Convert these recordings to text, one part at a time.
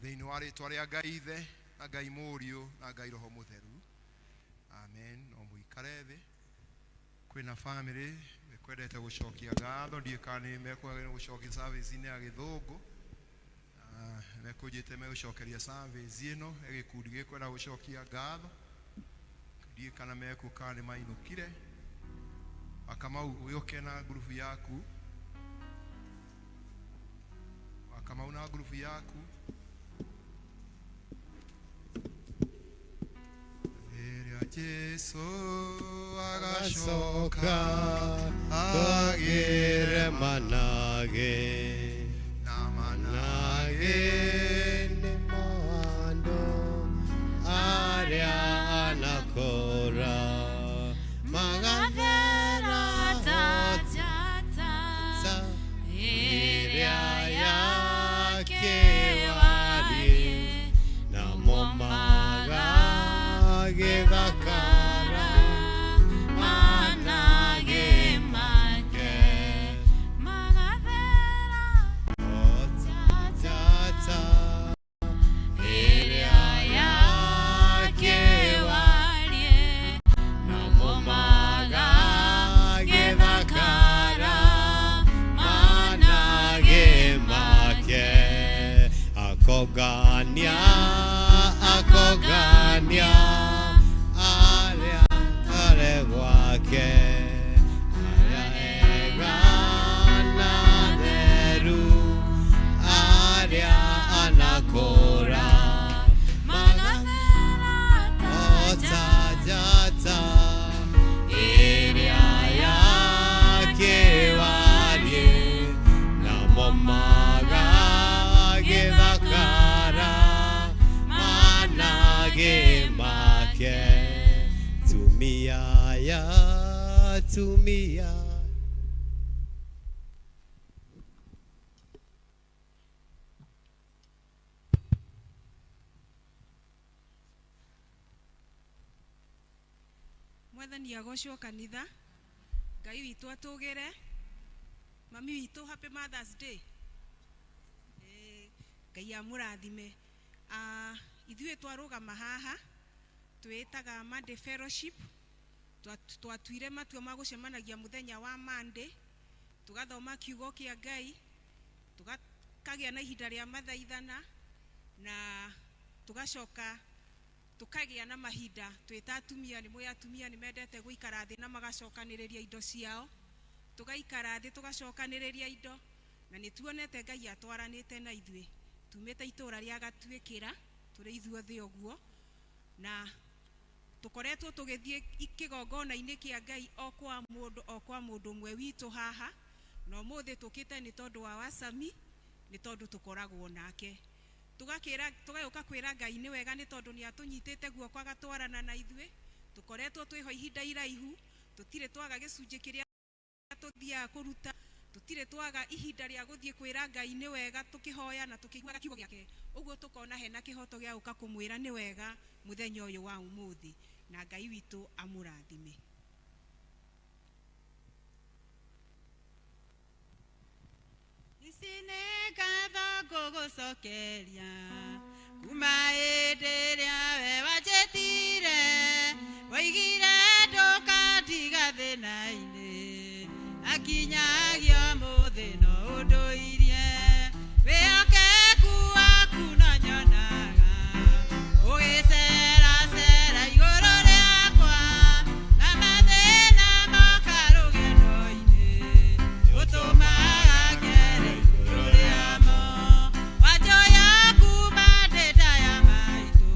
Thĩinĩ wa rĩtwa rĩa Ngai Ithe na Ngai Mũriũ na Ngai Roho Mũtheru, amen. No mũikare thĩ. Kwĩna bamĩrĩ ĩkwendete gũcokia ngatho, ndiũĩ kana nĩ mekwagĩrĩirwo gũcokia service-inĩ ya gĩthũngũ. Ah, mekũnjĩte megũcokeria service ĩno, he gĩkundi gĩkwenda gũcokia ngatho, ndiũĩ kana mekuo kana nĩ mainũkire. Wakamau, ũgĩũke na ngurubu yaku. Wakamau na ngurubu yaku. Rĩrĩa Jesu agacoka agĩre manage na manage nĩmo andũ arĩa anakũra magathera ta ta ĩrĩa yakĩwarie namo magagĩthakara manage make magathera tata ĩrĩa yakĩwarie namo magagĩthakara manage make akogania akogania arĩa arĩ gwake arĩa ega na theru arĩa anakũra magathera ota njata ĩrĩa yakĩwarie namo magagĩthakara manage make tumia ya tumia Mwathani agocwo kanitha. Ngai witũ atũgĩre. Mami witũ, happy Mother's Day. Ngai amũrathime. Ah, ithuĩ twarũgama haha twĩtaga Monday Fellowship. Twatuire matua ma gũcemanagia mũthenya wa Monday, tũgathoma kiugo kĩa Ngai, tũkagĩa na ihinda rĩa mathaithana, na tũgacoka tũkagĩa na mahinda twĩ ta atumia. Nĩ mũĩ atumia nĩ mendete gũikara thĩ na magacokanĩrĩria indo ciao. Tũgaikara thĩ tũgacokanĩrĩria indo, na nĩ tuonete Ngai atwaranĩte na ithuĩ. Tumĩte itũra rĩa Gatuĩkĩra tũrĩ ithuothe ũguo, na tũkoretwo tũgĩthiĩ kĩgongona-inĩ kĩa Ngai o kwa mũndũ o kwa mũndũ ũmwe witũ haha, na ũmũthĩ tũkĩte nĩ tondũ wa Wacami, nĩ tondũ tũkoragwo nake. Tũgakĩra tũgagĩũka kwĩra Ngai nĩ wega, nĩ tondũ nĩ atũnyitĩte guoko agatwarana na ithuĩ. Tũkoretwo twĩho ihinda iraihu, tũtirĩ twaga gĩcunjĩ kĩrĩa tũthiaga kũruta, tũtirĩ twaga ihinda rĩa gũthiĩ kwĩra Ngai nĩ wega, tũkĩhoya na tũkĩiguaga kiugo gĩake. Ũguo tũkona hena kĩhoto gĩa gũka kũmwĩra nĩ wega mũthenya ũyũ wa ũmũthĩ, na Ngai witũ amũrathime. Ici nĩ ngatho ngũgũcokeria kuma hĩndĩ ĩrĩa we wanjĩtire, woigire ndũkandiga thĩna-inĩ, akinyagia ũmũthĩ no ũndũirie, wĩhokeku waku no nyonaga ũgĩceracera igũrũ rĩakwa, na mathĩna moka rũgendo-inĩ ũtũmaga ngere igũrũ rĩamo. Wanjoya kuma ndĩ nda ya maitũ.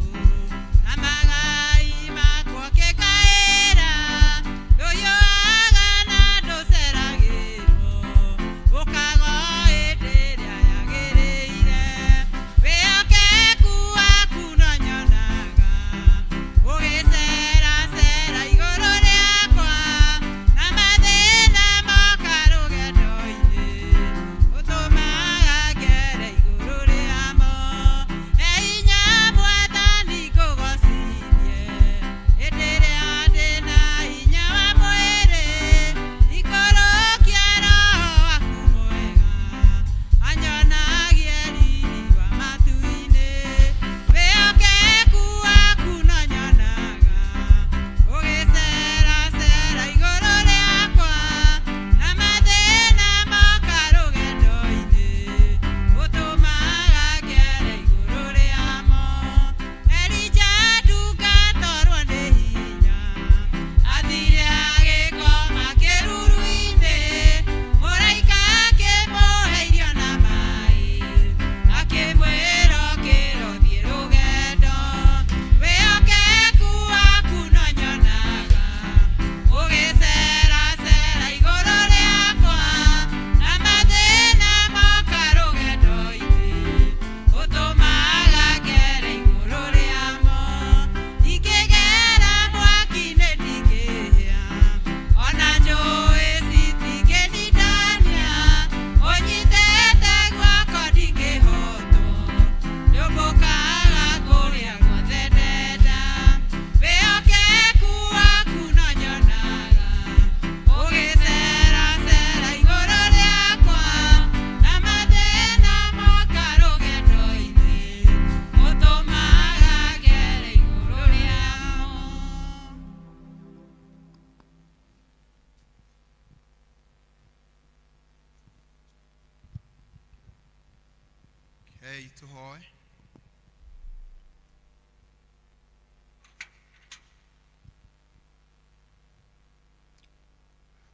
Tũhoe.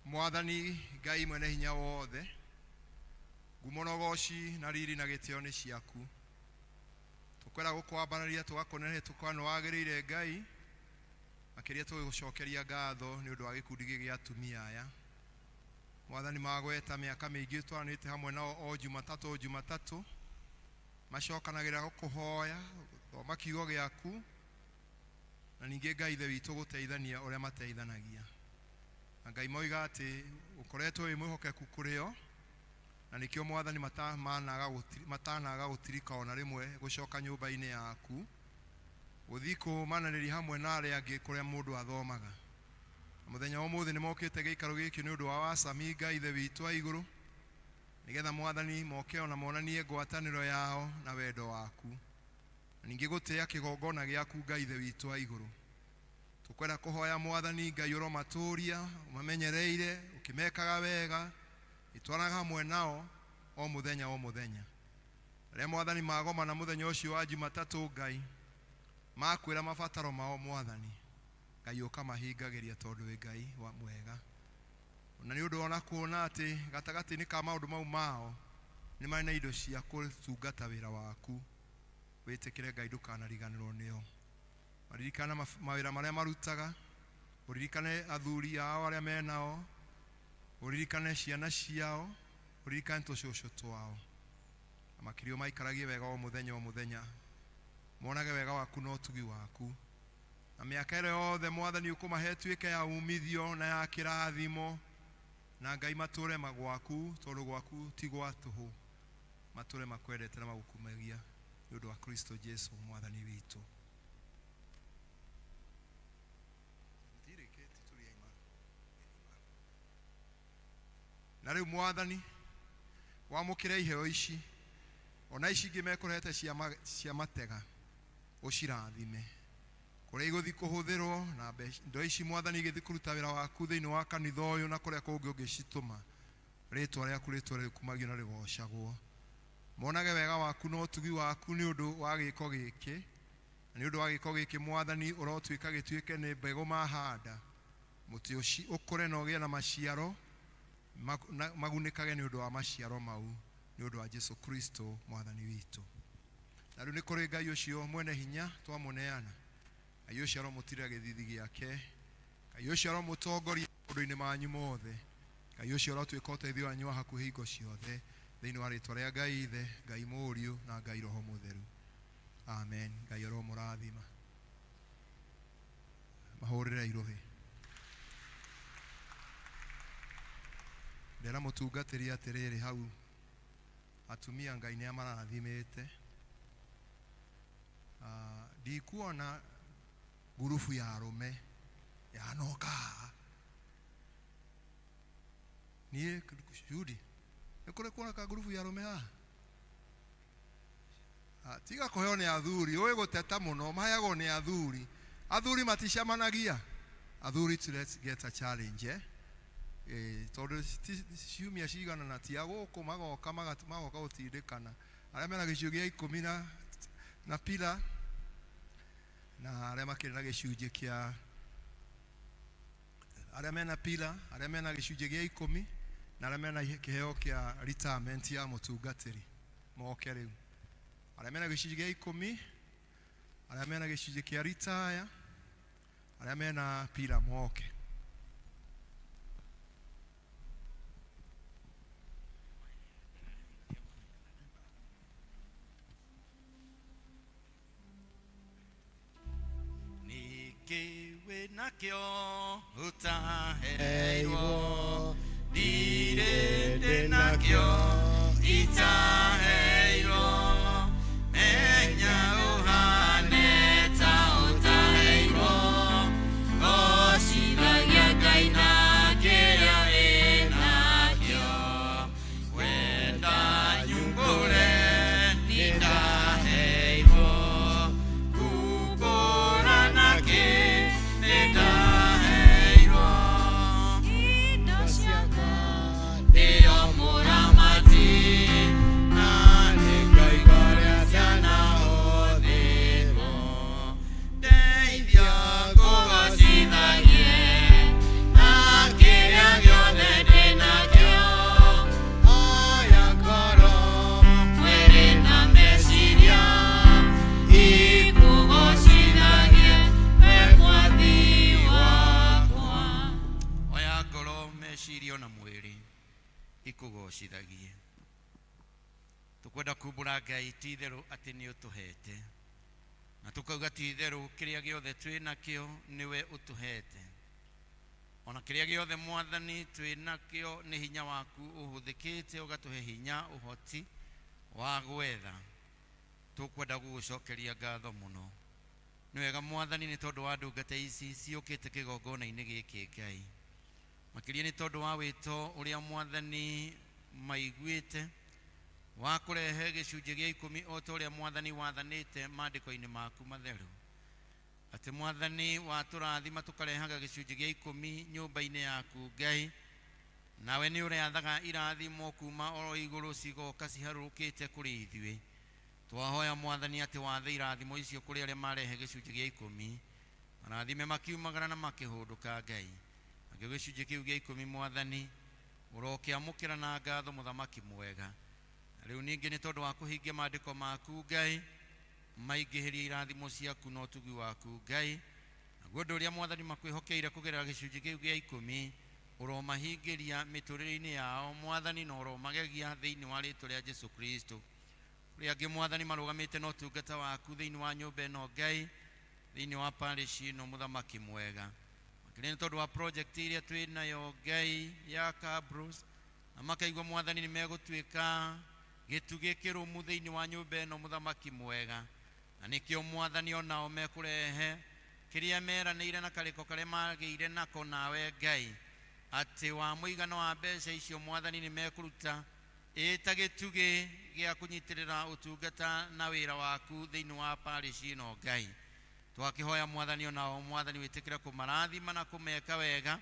Mwathani Ngai mwene hinya wothe, ngumo na ũgoci na riri na gĩtĩo nĩ ciaku. Tũkwenda gũkwambararia tũgakũneneria tũkona nĩ wagĩrĩire Ngai, makĩria tũgĩgũcokeria ngatho nĩ ũndũ wa gĩkundi gĩkĩ gĩa atumia aya. Mwathani magweta mĩaka mĩingĩ twaranĩte hamwe nao o Jumatatũ o Jumatatũ, macokanagĩrĩra gũkũhoya, gũthoma kiugo gĩaku, na ningĩ Ngai Ithe witũ gũteithania ũrĩa mateithanagia. Na Ngai moiga atĩ ũkoretwo wĩ mwĩhokeku kũrĩ o, na nĩkĩo Mwathani matanaga gũtirika ona rĩmwe gũcoka nyũmba-inĩ yaku, gũthiĩ kũmananĩria hamwe na arĩa angĩ kũrĩa mũndũ athomaga. Na mũthenya wa ũmũthĩ nĩ mokĩte gĩikaro gĩkĩ nĩ ũndũ wa wacami Ngai Ithe witũ wa igũrũ, nĩgetha Mwathani moke ona monanie ngwatanĩro yao na wendo waku, na ningĩ gũtĩa kĩgongona gĩaku Ngai Ithe witũ wa igũrũ. Tũkwenda kũhoya Mwathani Ngai ũromatũria, ũmamenyereire, ũkĩmekaga wega, ĩtwaraga hamwe nao o mũthenya o mũthenya. Rĩrĩa Mwathani magomana mũthenya ũcio wa Jumatatũ Ngai, makwĩra mabataro mao Mwathani, Ngai ũkamahingagĩria tondũ wĩ Ngai wa mwega. Na nĩ ũndũ ona kuona atĩ gatagatĩ-inĩ ka maũndũ mau mao nĩ marĩ na indo cia gũtungata wĩra waku, wĩtĩkĩre Ngai ndũkanariganĩrwo nĩo. Maririkane mawĩra marĩa marutaga, ũririkane athuri ao arĩa menao, ũririkane ciana ciao, ũririkane tũcũcũ twao. Na makĩria ũmaikaragie wega o mũthenya o mũthenya, monage wega waku na ũtugi waku. Na mĩaka ĩrĩa yothe Mwathani ũkũmahe ĩtuĩke ya umithio na ya kĩrathimo, na Ngai matũre magwaku, tondũ gwaku ti gwa tũhũ, matũre makwendete na magũkumagia nĩ ũndũ wa Kristo Jesu Mwathani witũ. Na rĩu Mwathani wamũkĩre iheo ici, ona ici ingĩ mekũrehete cia matega, ũcirathime kũrĩa igũthiĩ kũhũthĩrwo, na indo ici Mwathani igĩthiĩ kũruta wĩra waku thĩinĩ wa kanitha ũyũ na kũrĩa kũngĩ ũngĩcitũma, rĩtwa rĩaku rĩtũre rĩkumagio na rĩgocagwo. Monage wega waku na ũtugi waku nĩ ũndũ wa gĩko gĩkĩ, na nĩ ũndũ wa gĩko gĩkĩ Mwathani ũrotuĩka gĩtuĩke nĩ mbegũ mahanda, mũtĩ ũkũre na ũgĩe na maciaro, magunĩkage nĩ ũndũ wa maciaro mau, nĩ ũndũ wa Jesu Kristo Mwathani witũ. Na rĩu nĩ kũrĩ Ngai ũcio mwene hinya twamũneana, Ngai ũcio aromũtirĩra gĩthithi gĩake, Ngai ũcio aromũtongoria maũndũ-inĩ manyu mothe, Ngai ũcio arotuĩka ũteithio wanyu wa hakuhĩ hingo ciothe, thĩinĩ wa rĩtwa rĩa Ngai Ithe, Ngai Mũriũ na Ngai Roho Mũtheru. Amen. Ngai aromũrathima. Mahũrĩre irũhĩ. Ndera mũtungatĩri atĩrĩrĩ hau, atumia Ngai nĩ amarathimĩte. Ndikuona ngurubu ya arũme yanoka haha. Niĩ Judy, nĩ kũrĩ kuona ka ngurubu ya arũme haha? Tiga kũheo nĩ athuri, ũĩ gũteta mũno, maheagwo nĩ athuri. Athuri maticemanagia. Athuri, let's get a challenge, eh? Tondũ ciumia cigana na ti a gũkũ magoka magoka gũtindĩkana. Arĩa mena gĩcunjĩ gĩa ikũmi na pila, na arĩa makĩrĩ na gĩcunjĩ kĩa arĩa mena pila, arĩa mena gĩcunjĩ gĩa ikũmi, na arĩa mena kĩheo kĩa retirement ya mũtungatĩri moke rĩu. Arĩa mena gĩcunjĩ gĩa ikũmi, arĩa mena gĩcunjĩ kĩa retire, arĩa mena pila moke. Nĩkĩ wĩnakĩo ũtaheirwo? Ndirĩ ndĩnakĩo itaheirwo. Menya ũhane ta ũtaheirwo. Gocithagia Ngai na kĩrĩa wĩnakĩo. Wenda nyumbũre nĩndaheirwo. Kumbũra nakĩ nĩndaheirwo. Indo ciakwa Ndĩo mũramati na Ikũgocithagie. Tũkwenda kumbũra Ngai ti itherũ atĩ nĩ ũtũhete, na tũkauga ti itherũ kĩrĩa gĩothe twĩ nakĩo nĩwe ũtũhete, ona kĩrĩa gĩothe Mwathani twĩ nakĩo nĩ hinya waku ũhũthĩkĩte ũgatũhe hinya ũhoti wa gwetha. Tũkwenda gũgũcokeria ngatho mũno. Nĩ wega Mwathani nĩ tondũ wa ndungata ici ciũkĩte kĩgongona-inĩ gĩkĩ Ngai, makĩria nĩ tondũ wa wĩto ũrĩa Mwathani maiguĩte wa kũrehe gĩcunjĩ gĩa ikũmi o ta ũrĩa Mwathani wathanĩte maandĩko-inĩ maku matheru, atĩ Mwathani watũrathima tũkarehaga gĩcunjĩ gĩa ikũmi nyũmba-inĩ yaku Ngai, nawe nĩ ũrĩathaga irathimo kuma oro igũrũ cigoka ciharũrũkĩte kũrĩ ithuĩ. Twahoya Mwathani atĩ wathe irathimo icio kũrĩ arĩa marehe gĩcunjĩ gĩa ikũmi, marathime makiumagara na makĩhũndũka Ngai. Nakĩo gĩcunjĩ kĩu gĩa ikũmi Mwathani ũrokĩamũkĩra na ngatho mũthamaki mwega. Na rĩu ningĩ nĩ tondũ wa kũhingia maandĩko maku Ngai, maingĩhĩrie irathimo ciaku na ũtugi waku Ngai, naguo ũndũ ũrĩa Mwathani makwĩhokeire kũgerera gĩcunjĩ kĩu gĩa ikũmi ũromahingĩria mĩtũrĩre-inĩ yao Mwathani, na ũromagegia thĩinĩ wa rĩtwa rĩa Jesu Kristo. Kũrĩ angĩ Mwathani marũgamĩte na ũtungata waku thĩinĩ wa nyũmba ĩno Ngai, thĩinĩ wa parish ĩno mũthamaki mwega, makĩria nĩ tondũ wa project iria twĩ nayo Ngai ya Cabros, na makaigua Mwathani nĩ megũtuĩka gĩtugĩ kĩrũmu thĩinĩ wa nyũmba ĩno mũthamaki mwega, na nĩkĩo Mwathani onao mekũrehe kĩrĩa meranĩire na karĩko karĩa magĩire nako nawe Ngai, atĩ wa mũigana wa mbeca icio Mwathani nĩ mekũruta ĩta gĩtugĩ gĩa kũnyitĩrĩra ũtungata na wĩra waku thĩinĩ wa parish ĩno Ngai. Twakĩhoya Mwathani onao Mwathani wĩtĩkĩre kũmarathima na kũmeka wega,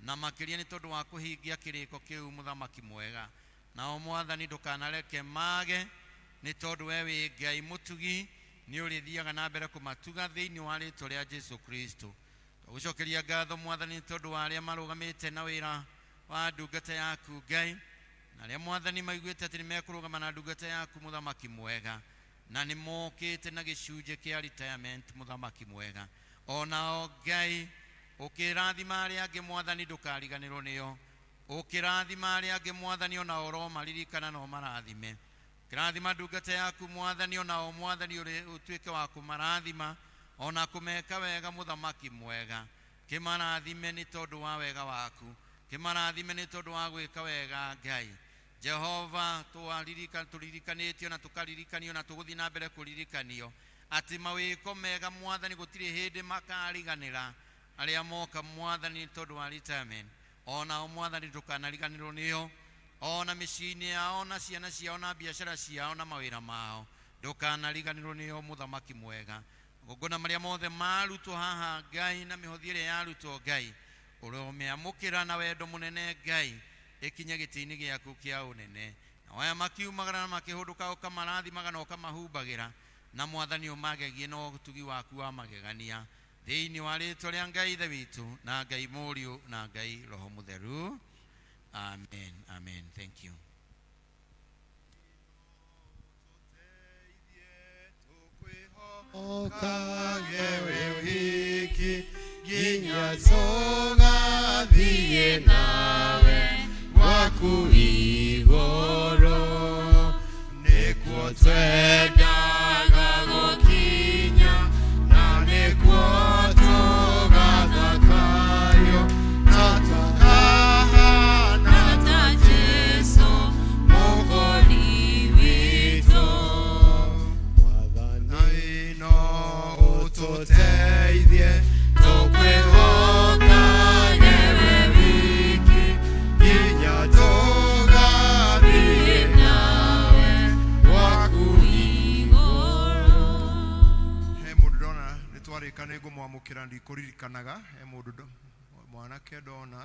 na makĩria nĩ tondũ wa kũhingia kĩrĩko kĩu mũthamaki mwega. Nao Mwathani ndũkanareke mage, nĩ tondũ we wĩ Ngai mũtugi, nĩ ũrĩthiaga na mbere kũmatuga thĩinĩ wa rĩtwa rĩa Jesu Kristo. Twagũcokeria ngatho Mwathani nĩ tondũ wa arĩa marũgamĩte na wĩra wa ndungata yaku Ngai, na arĩa Mwathani maiguĩte atĩ nĩ mekũrũgama na ndungata yaku mũthamaki mwega, na nĩ mokĩte na gĩcunjĩ kĩa retirement mũthamaki mwega. Onao Ngai ũkĩrathima arĩa angĩ Mwathani ndũkariganĩrwo nĩo, ũkĩrathima arĩa angĩ Mwathani onao ũromaririkana na ũmarathime. Ũkĩrathima ndungata yaku Mwathani onao Mwathani ũtuĩke wa kũmarathima ona kũmeka wega mũthamaki mwega. Kĩmarathime nĩ tondũ wa wega waku, kĩmarathime nĩ tondũ wa gwĩka wega Ngai. Jehova, tũririkanĩtio na tũkaririkanio na tũgũthiĩ na mbere kũririkanio atĩ mawĩko mega Mwathani gũtirĩ hĩndĩ makariganĩra arĩa moka Mwathani nĩ tondũ wa retirement. Onao Mwathani ndũkanariganĩrwo nĩo, ona mĩciĩ-inĩ yao na ciana ciao na biacara ciao na mawĩra mao, ndũkanariganĩrwo nĩo mũthamaki mwega. Magongona marĩa mothe marutwo haha Ngai na mĩhothi ĩrĩa yarutwo Ngai, ũromĩamũkĩra na wendo mũnene Ngai, ĩkinye gĩtĩ-inĩ gĩaku kĩa ũnene. Na aya makiumagara na makĩhũndũka ũkamarathimaga na ũkamahumbagĩra, na Mwathani ũmagegie na ũtugi waku wa magegania thĩinĩ wa rĩtwa rĩa Ngai Ithe witũ na Ngai Mũriũ na Ngai Roho Mũtheru. Amen, amen. Thank you. Okage we wiki nginya tũgathiĩ nawe gwaku igũrũ, nĩkuo twendaga gũkinya na nĩkuo tũgathakario ta tũkahana ta Jesũ Mũgũri witũ. Mwathani no ũtũteithie tũkwĩhokage we wiki nginya tũgathiĩ nawe gwaku igũrũ. He mũndũ ndona nĩ twarĩka nĩ ngũmwamũkĩra ndikũririkanaga. He mũndũ mwanake ndona,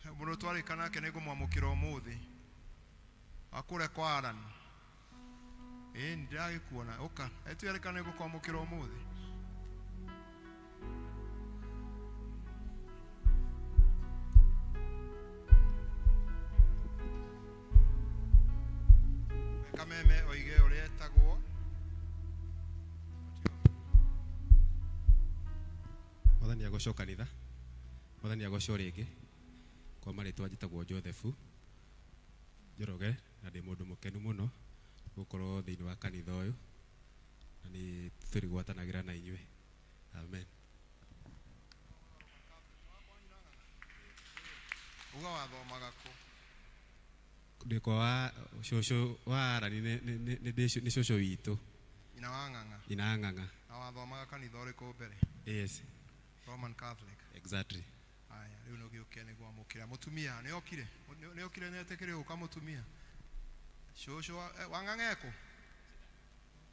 he mũndũ twarĩka nake nĩ ngũmwamũkĩra ũmũthĩ wa kũrĩa kwa Alan. Ĩĩ nĩ ndĩragĩkuona, ũka etwerĩka nĩ ngũkwamũkĩra ũmũthĩ. Kameme oige ũrĩa etagwo. Mwathani agocwo kanitha, Mwathani agocwo rĩngĩ. Kwa marĩtwa njĩtagwo Joseph Njoroge na ndĩ mũndũ mũkenu mũno gũkorwo thĩinĩ wa kanitha ũyũ na nĩ tũrĩgwatanagĩra na inyuĩ. Amen. Uga wathomaga kũ? Ndĩ kwa wa cũcũ wa Arani nĩ cũcũ witũ. Nyina wa Ng'ang'a. Nyina wa Ng'ang'a. Na wathomaga kanitha ũrĩkũ mbere? Yes. Roman Catholic. Exactly. Aya, rĩu nĩ ũgĩũke nĩ gwamũkĩra mũtumia. Nĩ okire? Nĩ okire nĩ etĩkĩre gũka mũtumia? Cũcũ wa Ng'ang'a ekũ?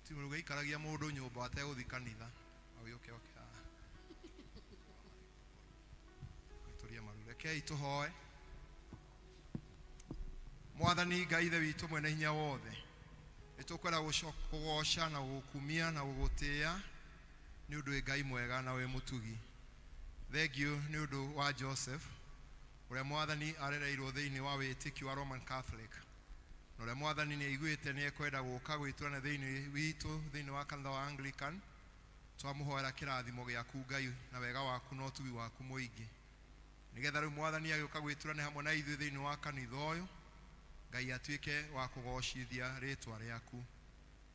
Ti ũgĩikaragia mũndũ nyũmba ategũthiĩ kanitha. Agĩũke oke haha. Tũrie maru. Rekei tũhoe. Mwathani Ngai Ithe witũ mwene hinya wothe, nĩ tũkwenda kũgoca na gũgũkumia na gũgũtĩĩa nĩ ũndũ wĩ Ngai mwega na wĩ mũtugi. Thengiũ nĩ ũndũ wa Joseph ũrĩa Mwathani arereirwo thĩinĩ wa wĩtĩkio wa Roman Catholic, na ũrĩa Mwathani nĩ aiguĩte nĩ ekwenda gũka gwĩtũrana thĩinĩ witũ thĩinĩ wa kanitha wa Anglican. Twamũhoera kĩrathimo gĩaku Ngai na wega waku na ũtugi waku mũingĩ, nĩgetha rĩu Mwathani agĩũka gwĩtũrana hamwe na ithuĩ thĩinĩ wa kanitha ũyũ, Ngai atuĩke wa kũgocithia rĩtwa rĩaku.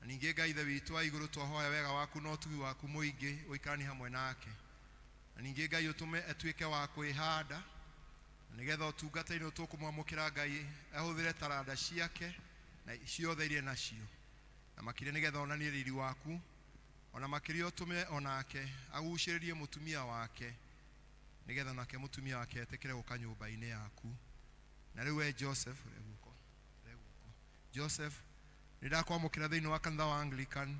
Na ningĩ Ngai Ithe witũ wa igũrũ, twahoya wega waku na ũtugi waku mũingĩ ũikaranie hamwe nake. Na ningĩ Ngai ũtũme atuĩke wa kwĩhanda, na nĩgetha ũtungata-inĩ ũtũkũmwamũkĩra Ngai ahũthĩre taranda ciake na ciothe iria nacio, na makĩria nĩgetha onanie riri waku, ona makĩria ũtũme onake agucĩrĩrie mũtumia wake, nĩgetha nake mũtumia wake etĩkĩre gũka nyũmba-inĩ yaku. Na rĩu we Joseph, Joseph, nĩ ndakwamũkĩra thĩinĩ wa kanitha wa Anglican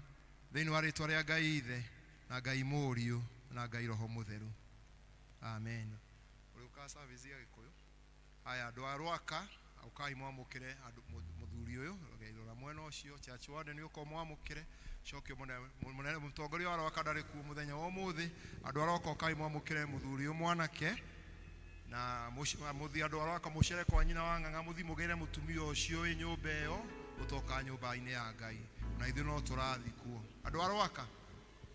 thĩinĩ wa rĩtwa rĩa Ngai Ithe na Ngai Mũriũ na Ngai Roho Mũtheru. Amen. Ũrĩũkaga service ya Gĩkũyũ. Aya, andũ a Rwaka, ũkai mwamũkĩre andũ mũthuri ũyũ, rora mwena ũcio, church warden nĩ ũka mwamũkĩre, coke mũnene mũtongoria wa Rwaka ndarĩ kuo mũthenya wa ũmũthĩ. Andũ a Rwaka ũkai mwamũkĩre mũthuri ũyũ mwanake, na mũthiĩ andũ a Rwaka mũcere kwa nyina wa Ng'ang'a, mũthiĩ mũgĩre mũtumia ũcio wĩ nyũmba ĩyo ũtoka nyũmba-inĩ ya Ngai, na ithuĩ no tũrathiĩ kuo. Andũ a Rwaka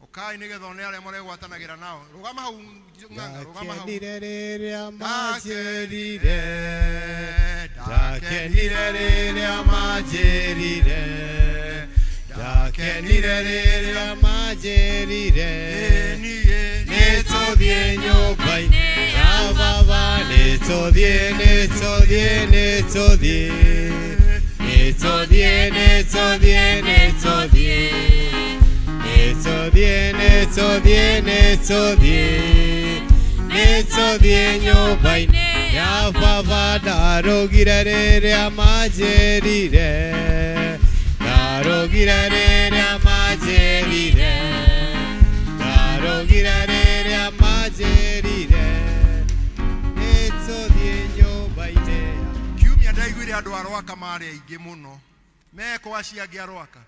ũkai nĩgetha one arĩa maregwatanagĩra nao. Rũgama hau Ng'ang'a, rũgama hau. Ndakenire rĩrĩa manjĩrire, ndakenire rĩrĩa manjĩrire, ndakenire rĩrĩa manjĩrire, nĩ tũthiĩ nyũmba-inĩ ya baba, nĩ tũthiĩ, nĩ tũthiĩ, nĩ tũthiĩ, nĩ tũthiĩ, nĩ tũthiĩ, nĩ tũthiĩ, nĩ tũthiĩ, nĩ tũthiĩ, nĩ tũthiĩ, nĩ tũthiĩ nyũmba-inĩ ya baba. Ndarũgire rĩrĩa manjĩrire, ndarũgire rĩrĩa manjĩrire, ndarũgire rĩrĩa manjĩrire, nĩ tũthiĩ nyũmba-inĩ ya Kiumia ndaiguire andũ a Rwaka marĩ aingĩ mũno, mekwo acio angĩ a Rwaka,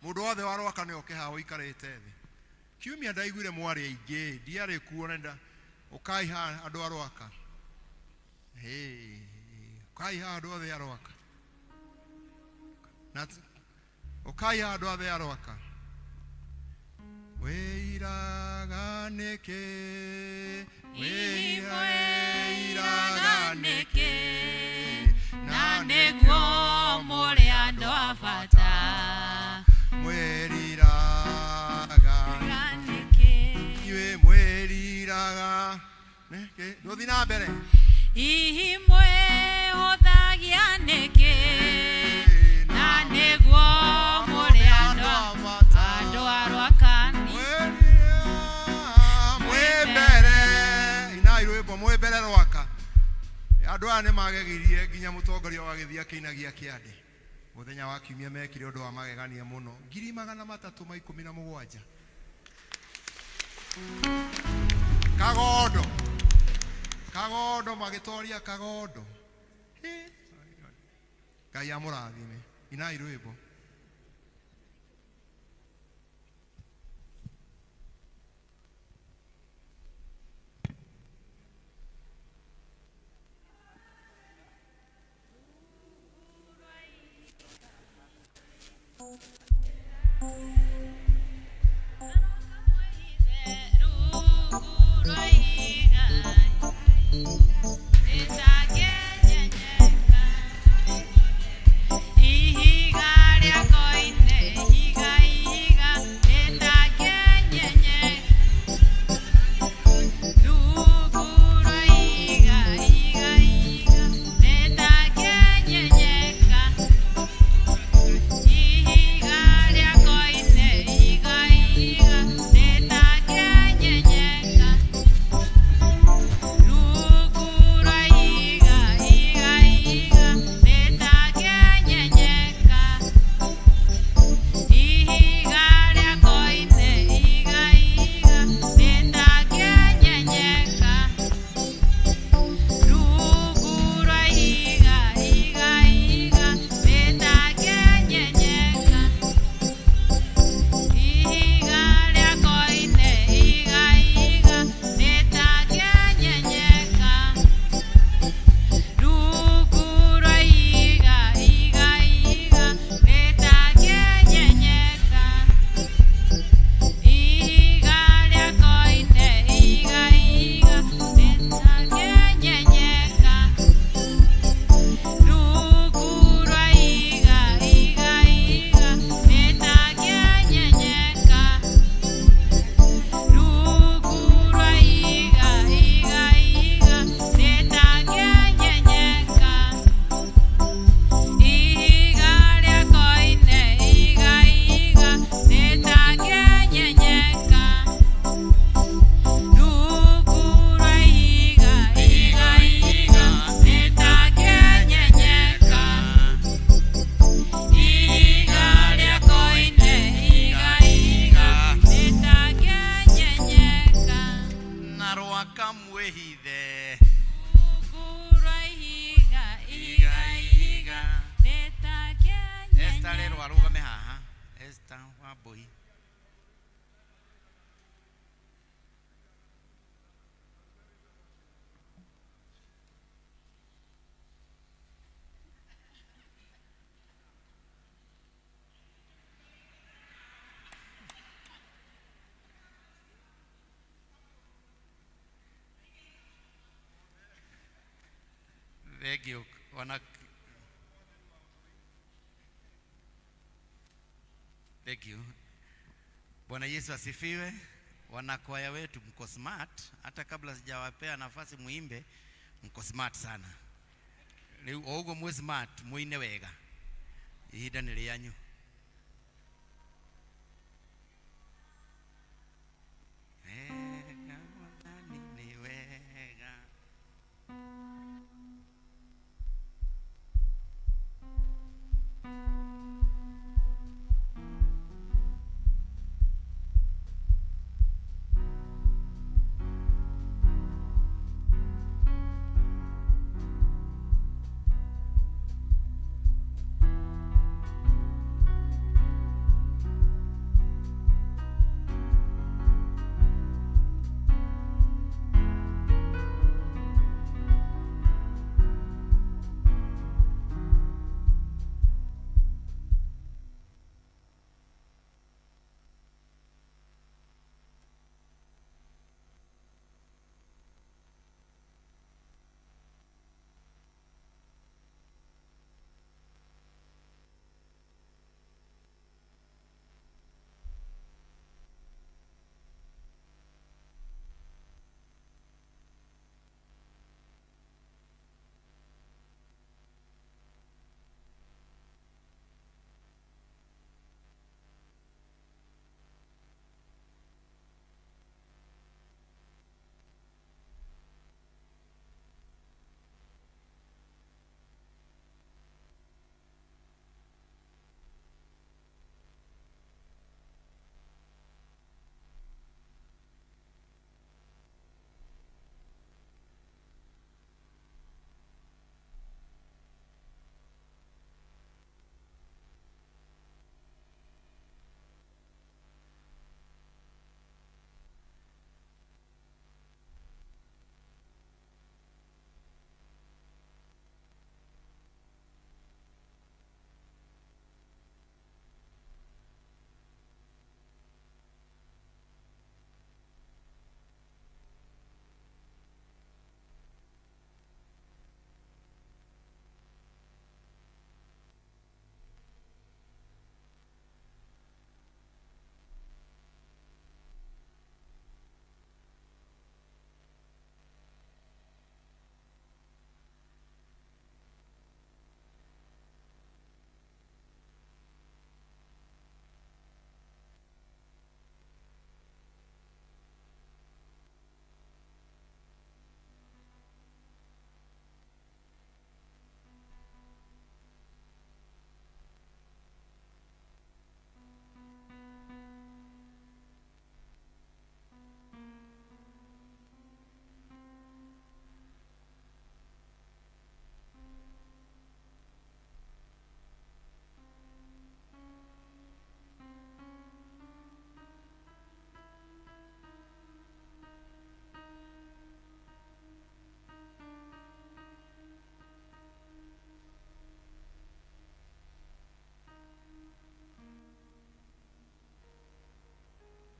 mũndũ wothe wa Rwaka nĩ oke haha ũikarĩte thĩ. Kiumia ndaiguire mwarĩ aingĩ, ndiarĩ kuo nenda. Ũkai haha andũ a Rwaka. Hey, ũkai haha andũ othe a Rwaka. Na ũkai haha andũ othe a Rwaka. Wĩiraga nĩkĩ? Wĩiraga nĩkĩ? Na nĩguo mũrĩ andũ a bata. Mwĩriraga Nĩkĩ? Inyuĩ mwĩriraga nĩkĩ? Ndũthiĩ na mbere. Hihi mwĩhũthagia nĩkĩ? Na nĩguo mũrĩ andũ a Rwaka. Mwĩ mbere, inai rwĩmbo mwĩ mbere Rwaka. Andũ aya nĩ magegirie nginya mũtongoria wa gĩthiĩ akĩinagia kĩande. Mũthenya wa kiumia mekire ũndũ wa magegania mũno, 317,000. Kagondo, Kagondo magĩtoria Kagondo. Hĩ, Ngai amũrathime. Inai rwĩmbo. Rungu rwa ihiga. Nĩndakena. Wambui. Thank you. Wana Thank you. Bwana Yesu asifiwe. Wanakwaya wetu mko smart, hata kabla sijawapea nafasi muimbe, mko smart sana. Rĩu o ũguo mwĩ smart, muine wega. Ihinda nĩ rĩanyu. Wega Mwathani nĩ wega.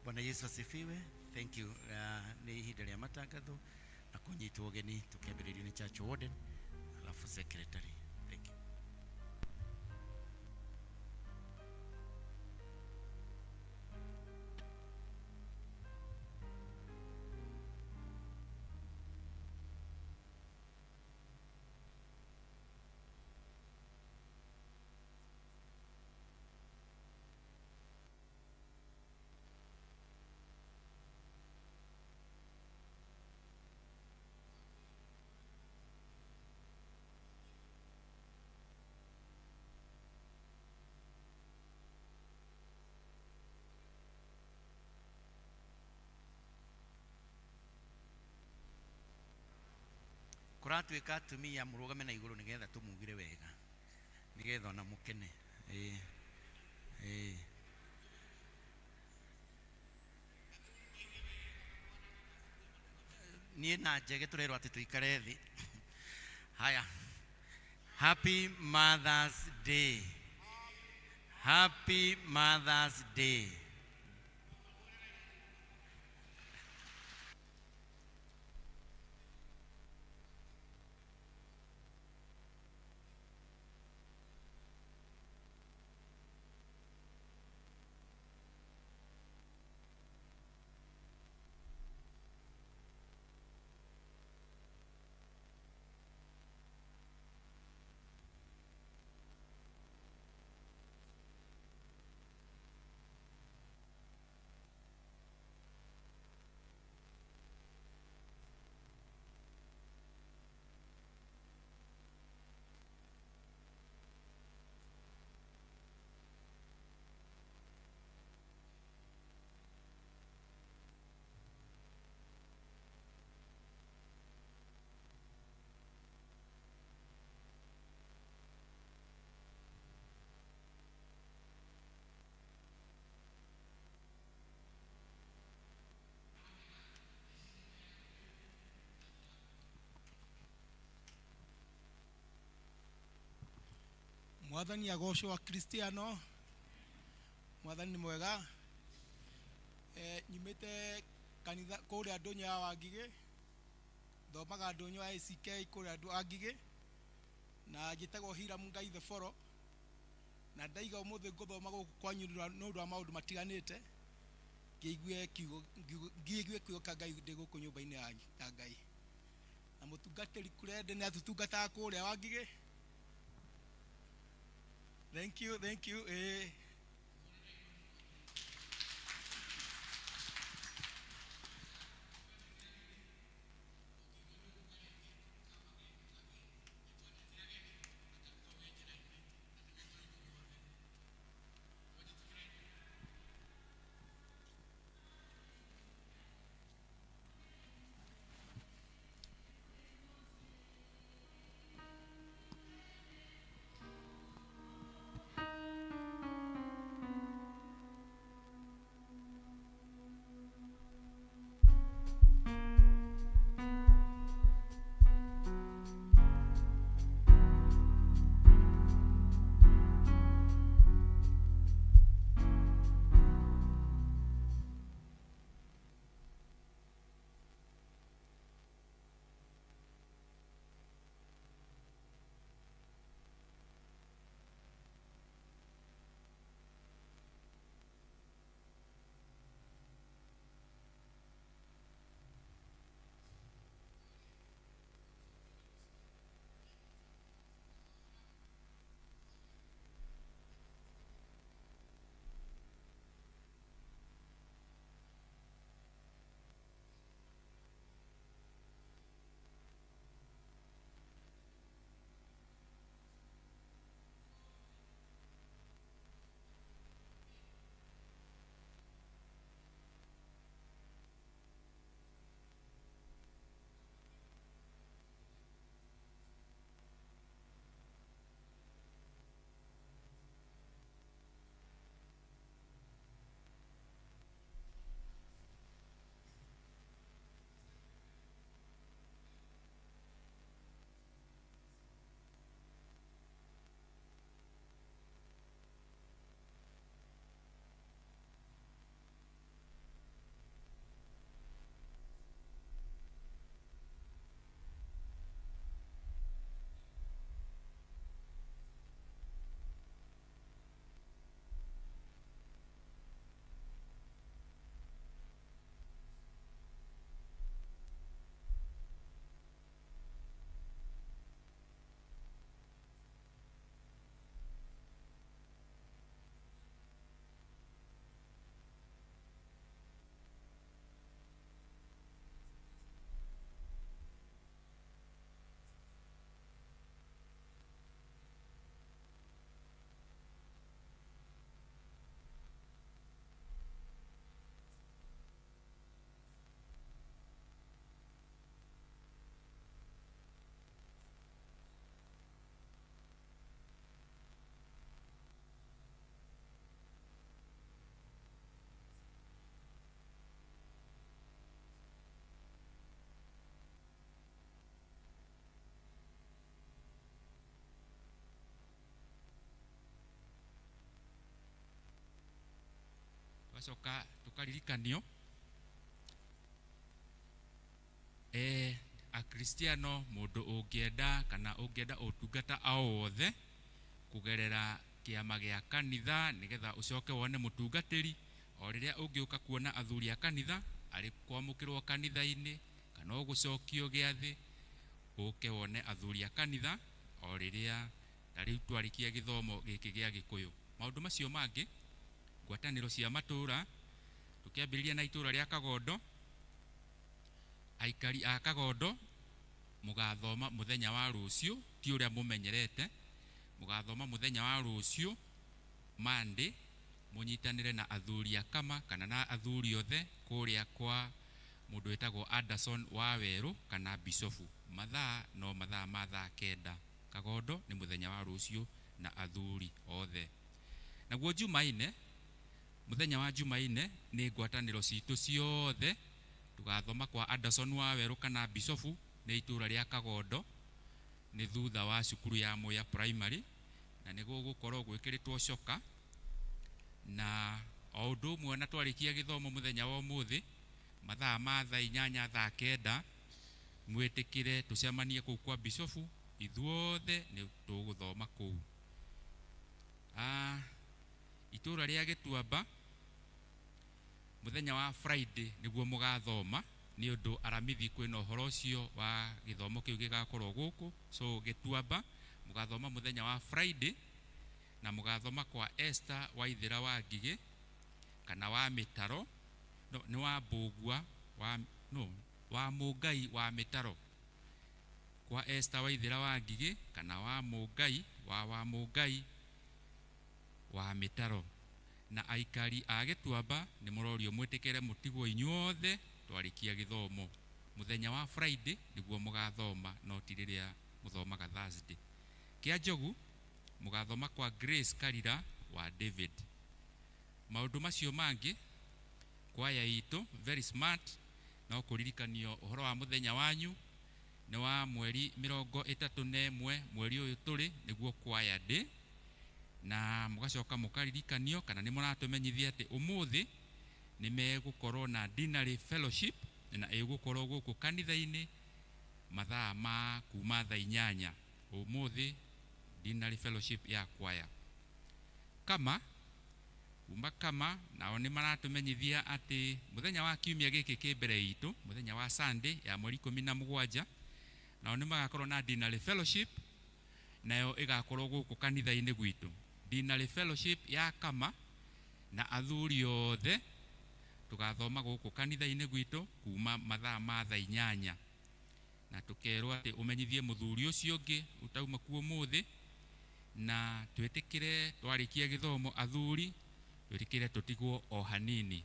Bwana Yesu asifiwe. Thank you. Nĩ ihinda rĩa matangatho na kũnyitwo ũgeni tũkĩambĩrĩrio nĩ church warden alafu secretary. Thank you. Kũratuĩka atumia mũrũgame na igũrũ nĩgetha tũmugire wega nĩgetha ona mũkene. Ĩĩ. Ĩĩ. Niĩ na Njege tũrerwo atĩ tũikare thĩ. Haya. Happy Mother's Day. Happy Mother's Day. Mwathani agocwo Akristiano, mwathani nĩ mwega. Nyumĩte kanitha kũrĩa ndũnyũ ya Wangigĩ, thomaga ndũnyũ ya ACK kũrĩa Wangigĩ, na njĩtagwo Hiram Ngai the Foro, na ndaiga ũmũthĩ ngũthoma gũkũ kwanyu nĩ ũndũ wa maũndũ matiganĩte, ngĩigue kiugo kĩa Ngai ndĩ gũkũ nyũmba-inĩ ya Ngai. Na mũtungatĩri Kurende nĩ atũtungataga kũrĩa Wangigĩ. Thank you, thank you. Tũgacoka tũkaririkanio akristiano mũndũ ũngĩenda kana ũngĩenda ũtungata o wothe kũgerera kĩama gĩa kanitha nĩgetha ũcoke wone mũtungatĩri o rĩrĩa ũngĩũka kuona athuri a kanitha arĩ kwamũkĩrwo kanitha-inĩ kana ũgũcokio gĩathĩ ũke wone athuri a kanitha o rĩrĩa ta rĩu twarĩkia gĩthomo gĩkĩ gĩa gĩkũyũ. Maũndũ macio mangĩ, ngwatanĩro cia matũũra, tũkĩambĩrĩria na itũũra rĩa Kagondo, aikari a Kagondo mũgathoma mũthenya wa rũciũ, ti ũrĩa mũmenyerete, mũgathoma mũthenya wa rũciũ Monday, mũnyitanĩre na athuri a kama kana na athuri othe kũrĩa kwa mũndũ wĩtagwo Anderson wa Werũ kana Bishofu. Mathaa no mathaa ma thaa 9. Kagondo nĩ mũthenya wa rũciũ na athuri othe. Naguo Jumaine, mũthenya wa Jumaine nĩ ngwatanĩro citũ ciothe tũgathoma kwa Anderson wa Werũ kana Bishofu nĩ itũũra rĩa Kagondo, nĩ thutha wa cukuru ya Mwea Primary, na nĩ gũgũkorwo gwĩkĩrĩtwo coka. Na o ũndũ ũmwe na twarĩkia gĩthomo mũthenya wa ũmũthĩ mathaa ma thaa 8 thaa 9 mwĩtĩkĩre tũcemanie kũu kwa Bishofu, ithuothe nĩ tũgũthoma kũu. Itũũra rĩa Gĩtuamba mũthenya wa Friday nĩguo mũgathoma nĩ ũndũ aramithi kwĩna ũhoro ũcio wa gĩthomo kĩu gĩgakorwo gũkũ. So Gĩtuamba mũgathoma mũthenya wa Friday na mũgathoma kwa Esther Waithĩra wa Ngigĩ kana wa Mĩtaro, no, nĩ wa Mbũgua wa, no, wa Mũngai wa Mĩtaro, kwa Esther Waithĩra wa Ngigĩ kana wa Mũngai wa Mũngai wa Mĩtaro. Na aikari a Gĩtuamba nĩ mũrorio mwĩtĩkĩre mũtigwo inyuothe twarĩkia gĩthomo mũthenya wa Friday nĩguo mũgathoma, no ti rĩrĩa mũthomaga Thursday. Kĩa Njogu mũgathoma kwa Grace Karira wa David. Maũndũ macio mangĩ, kwaya itũ very smart, no kũririkanio ũhoro wa mũthenya wanyu nĩ wa mweri 31 mweri ũyũ tũrĩ nĩguo kwaya day, na mũgacoka mũkaririkanio kana nĩ mũratũmenyithia atĩ ũmũthĩ nĩ megũkorwo na dinner fellowship na ĩgũkorwo gũkũ kanitha-inĩ mathaa ma kuma thaa 8 ũmũthĩ, dinner fellowship ya kwaya. Kama kuma kama nao nĩ maratũmenyithia atĩ mũthenya wa kiumia gĩkĩ kĩ mbere itũ, mũthenya wa Sunday ya mweri 17, nao nĩ magakorwo na dinner fellowship, nayo ĩgakorwo gũkũ kanitha-inĩ gwitũ. Dinner fellowship ya kama na athuri othe tũgathoma gũkũ kanitha-inĩ gwitũ kuma mathaa ma thaa 8, na tũkerwo atĩ ũmenyithie mũthuri ũcio ũngĩ ũtauma kuo ũmũthĩ, na twĩtĩkĩre twarĩkia gĩthomo athuri twĩtĩkĩre tũtigwo o hanini.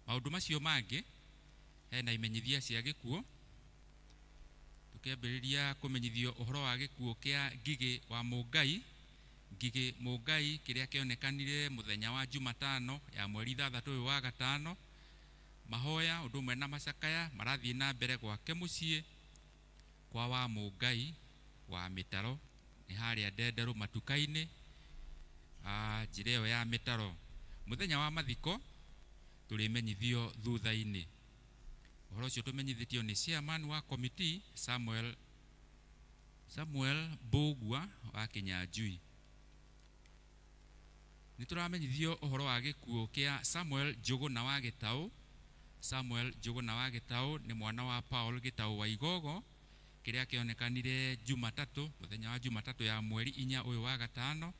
Maũndũ macio mangĩ, hena imenyithia cia gĩkuũ. Tũkĩambĩrĩria kũmenyithio ũhoro wa gĩkuũ kĩa Ngigĩ wa Mũngai, Ngigĩ Mũngai kĩrĩa kĩonekanire mũthenya wa Jumatano ya mweri 6 ũyũ wa gatano. Mahoya ũndũ ũmwe na macakaya marathiĩ na mbere gwake mũciĩ kwa wa Mũngai wa Mĩtaro, nĩ harĩa Ndenderũ matuka-inĩ, njĩra ĩyo ya Mĩtaro. Mũthenya wa mathiko tũrĩmenyithio thutha-inĩ. Ũhoro ũcio tũmenyithĩtio nĩ chairman wa committee Samuel Mbũgua wa Kinyanjui. Nĩ tũramenyithio ũhoro wa gĩkuũ kĩa Samuel Njũgũna wa Gĩtaũ. Samuel Njũgũna wa Gĩtaũ nĩ mwana wa Paul Gĩtaũ wa Igogo, kĩrĩa kĩonekanire Jumatatũ, mũthenya wa Jumatatũ ya mweri 4 ũyũ wa gatano.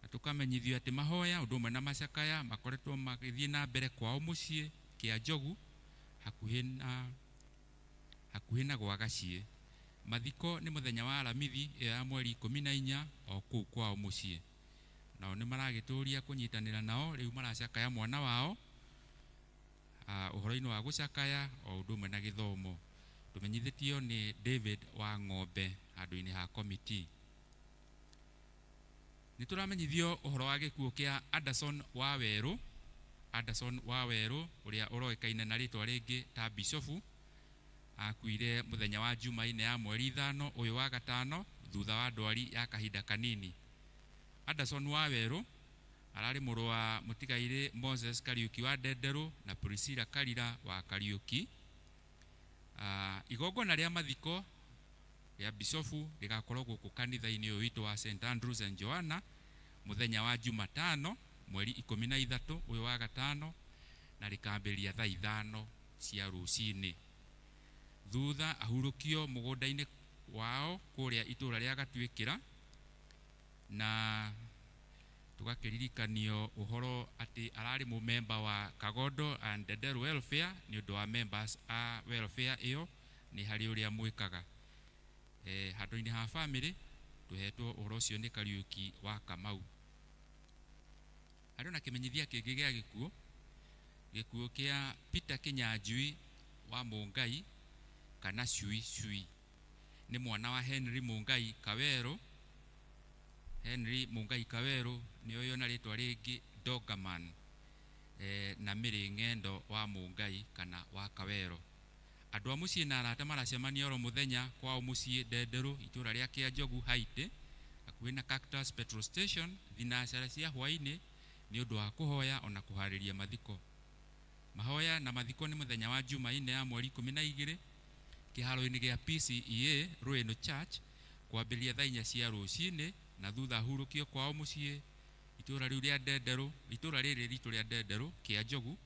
Na tũkamenyithio atĩ mahoya ũndũ ũmwe na macakaya makoretwo magĩthiĩ na mbere kwao mũciĩ kĩa Njogu hakuhĩ na gwa Gaciĩ. Mathiko nĩ mũthenya wa Aramithi ĩyo ya mweri 14 o kũu kwao mũciĩ. Nao nĩ maragĩtũria kũnyitanĩra nao, rĩu maracakaya mwana wao ũhoro-inĩ wa gũcakaya o ũndũ ũmwe na gĩthomo. Tũmenyithĩtio nĩ David wa Ng'ombe handũ-inĩ ha committee. Nĩ tũramenyithio ũhoro wa gĩkuũ kĩa Anderson wa Werũ. Anderson wa Werũ ũrĩa ũroĩkaine na rĩtwa rĩngĩ ta Bishofu akuire mũthenya wa Jumaine ya mweri 5 ũyũ wa gatano thutha wa ndwari ya kahinda kanini. Anderson wa Werũ Ararĩ mũrũ wa mũtigairĩ Moses Kariuki wa Ndenderũ na Priscilla Karira wa Kariuki. Igongona rĩa mathiko rĩa bishofu rĩgakorwo gũkũ kanitha-inĩ ũyũ witũ wa St Andrews and Joanna mũthenya wa Jumatano mweri 13 ũyũ wa gatano, na rĩkambĩrĩria thaa 5 cia rũcinĩ. Thutha ahurũkio mũgũnda-inĩ wao kũrĩa itũra rĩa Gatuĩkĩra, na tũgakĩririkanio ũhoro atĩ ararĩ mũmemba wa Kagondo and Ndenderu Welfare. Nĩ ũndũ wa members a welfare ĩyo nĩ harĩ ũrĩa mwĩkaga handũ-inĩ ha family. Tũhetwo ũhoro ũcio nĩ Kariuki wa Kamau. Harĩ ona kĩmenyithia kĩngĩ gĩa gĩkuũ, gĩkuũ kĩa Peter Kinyanjui wa Mũngai kana Cui Cui. Nĩ mwana wa Henry Mũngai Kawero. Henry Mũngai Kawero nĩ ũyũ na rĩtwa rĩngĩ Dogaman, na Mĩrĩ Ng'endo wa Mũngai kana wa Kawero. Andũ a mũciĩ na arata maracemania oro mũthenya kwao mũciĩ Ndenderũ, itũra rĩa Kĩanjogu Haitĩ, hakuhĩ na Cactus Petrol Station, thinacara cia hwaĩ-inĩ, nĩ ũndũ wa kũhoya ona kũharĩria mathiko. Mahoya na mathiko nĩ mũthenya wa Jumaine ya mweri 12 kĩharo-inĩ gĩa PCEA Ruinu Church kwambĩrĩria thaa 4 cia rũcinĩ, na thutha ahurũkio kwao mũciĩ itũra rĩu rĩa Ndenderũ, itũra rĩrĩ ritũ rĩa Ndenderũ Kĩanjogu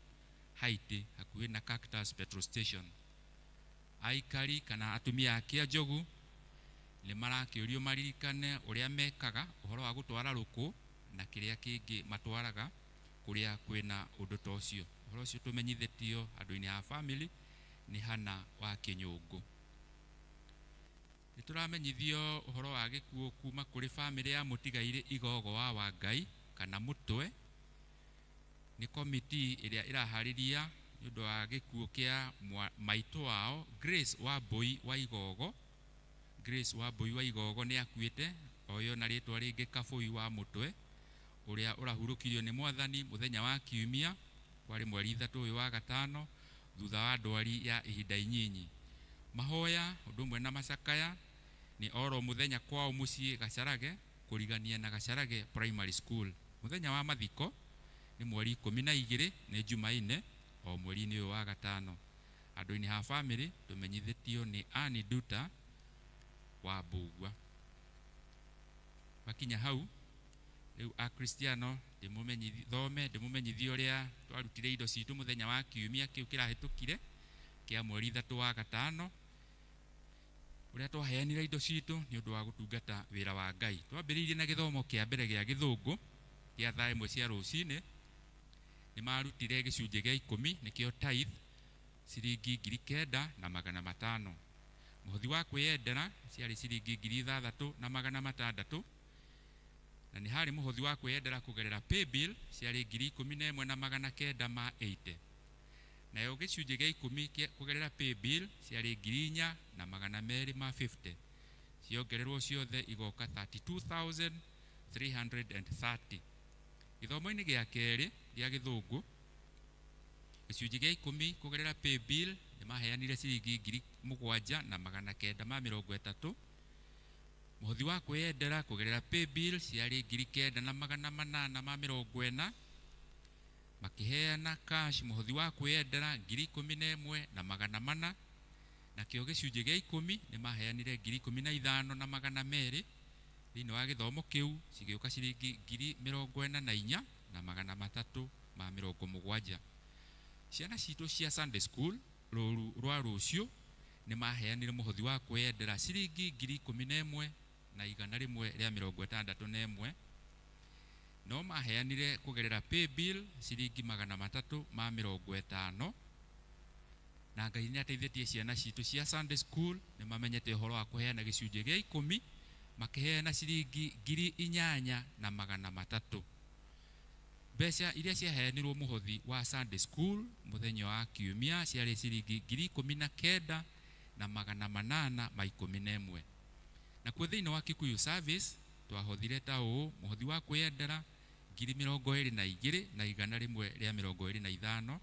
Haitĩ, hakuhĩ na Cactus Petrol Station. Aikari kana atumia a Kĩanjogu nĩ marakĩũrio maririkane ũrĩa mekaga ũhoro wa gũtwara rũkũ na kĩrĩa kĩngĩ matwaraga kũrĩa kwĩna ũndũ ta ũcio. Ũhoro ũcio tũmenyithĩtio andũ-inĩ a family nĩ Hana wa Kĩnyũngũ. Nĩ tũramenyithio ũhoro wa gĩkuũ kuma kũrĩ family ya mũtigairĩ Igogo wa Wangai kana Mũtwe. Nĩ komiti ĩrĩa ĩraharĩria nĩ ũndũ wa gĩkuũ kĩa maitũ wao Grace Wambui wa Igogo. Grace Wambui wa Igogo nĩ akuĩte, oyo na rĩtwa rĩngĩ Kabũi wa Mũtwe, ũrĩa ũrahurũkirio nĩ Mwathani mũthenya wa Kiumia kwarĩ mweri 3 ũyũ wa gatano, thutha wa ndwari ya ihinda inyinyi. Mahoya ũndũ ũmwe na macakaya nĩ oro mũthenya kwao mũciĩ Gacarage, kũrigania na Gacarage Primary School. Mũthenya wa mathiko nĩ mweri 12, nĩ Jumaine, o mweri-inĩ ũyũ wa gatano. Andũ-inĩ ha family tũmenyithĩtio nĩ Annie Duta wa Mbugua. Makinya hau rĩu akristiano ndĩmũmenyithi thome ndĩmũmenyithie ũrĩa twarutire indo citũ mũthenya wa Kiumia kĩu kĩrahĩtũkire kĩa mweri 3 wa gatano, ũrĩa twaheanire indo citũ nĩ ũndũ wa gũtungata wĩra wa Ngai. Twambĩrĩirie na gĩthomo kĩa mbere gĩa gĩthũngũ gĩa thaa 1 cia rũcinĩ. Nĩ marutire gĩcunjĩ gĩa 10, nĩkĩo tithe, ciringi 9,500. Mũhothi wa kwĩyendera ciarĩ ciringi 6,600, na nĩ harĩ mũhothi wa kwĩyendera kũgerera paybill ciarĩ 11,980. Nayo gĩcunjĩ gĩa 10 kũgerera paybill ciarĩ 4,250. Ciongererwo ciothe igoka 32,330. Gĩthomo-inĩ gĩa kerĩ gĩa gĩthũngũ, gĩcunjĩ gĩa 10 kũgerera paybill nĩ maheanire ciringi 7,930. Mũhothi wa kwĩyendera kũgerera paybill ciarĩ 9,840. Makĩheana cash mũhothi wa kwĩyendera 11,400, nakĩo gĩcunjĩ gĩa 10 nĩ maheanire 15,200. Thĩinĩ wa gĩthomo kĩu cigĩũka ciringi 44,370. Ciana citũ cia Sunday School rũru rwa rũciũ nĩ maheanire mũhothi wa kwĩyendera ciringi 11,161. No maheanire kũgerera paybill ciringi 350. Na Ngai nĩ ateithĩtie ciana citũ cia Sunday School, nĩ mamenyete ũhoro wa kũheana gĩcunjĩ gĩa 10, makĩheana ciringi 8,300. Mbeca iria ciaheanirwo mũhothi wa Sunday School mũthenya wa Kiumia ciarĩ ciringi 19,811. Nakuo thĩinĩ wa Kikuyu Service twahothire ta ũũ: mũhothi wa kwĩyendera 22,125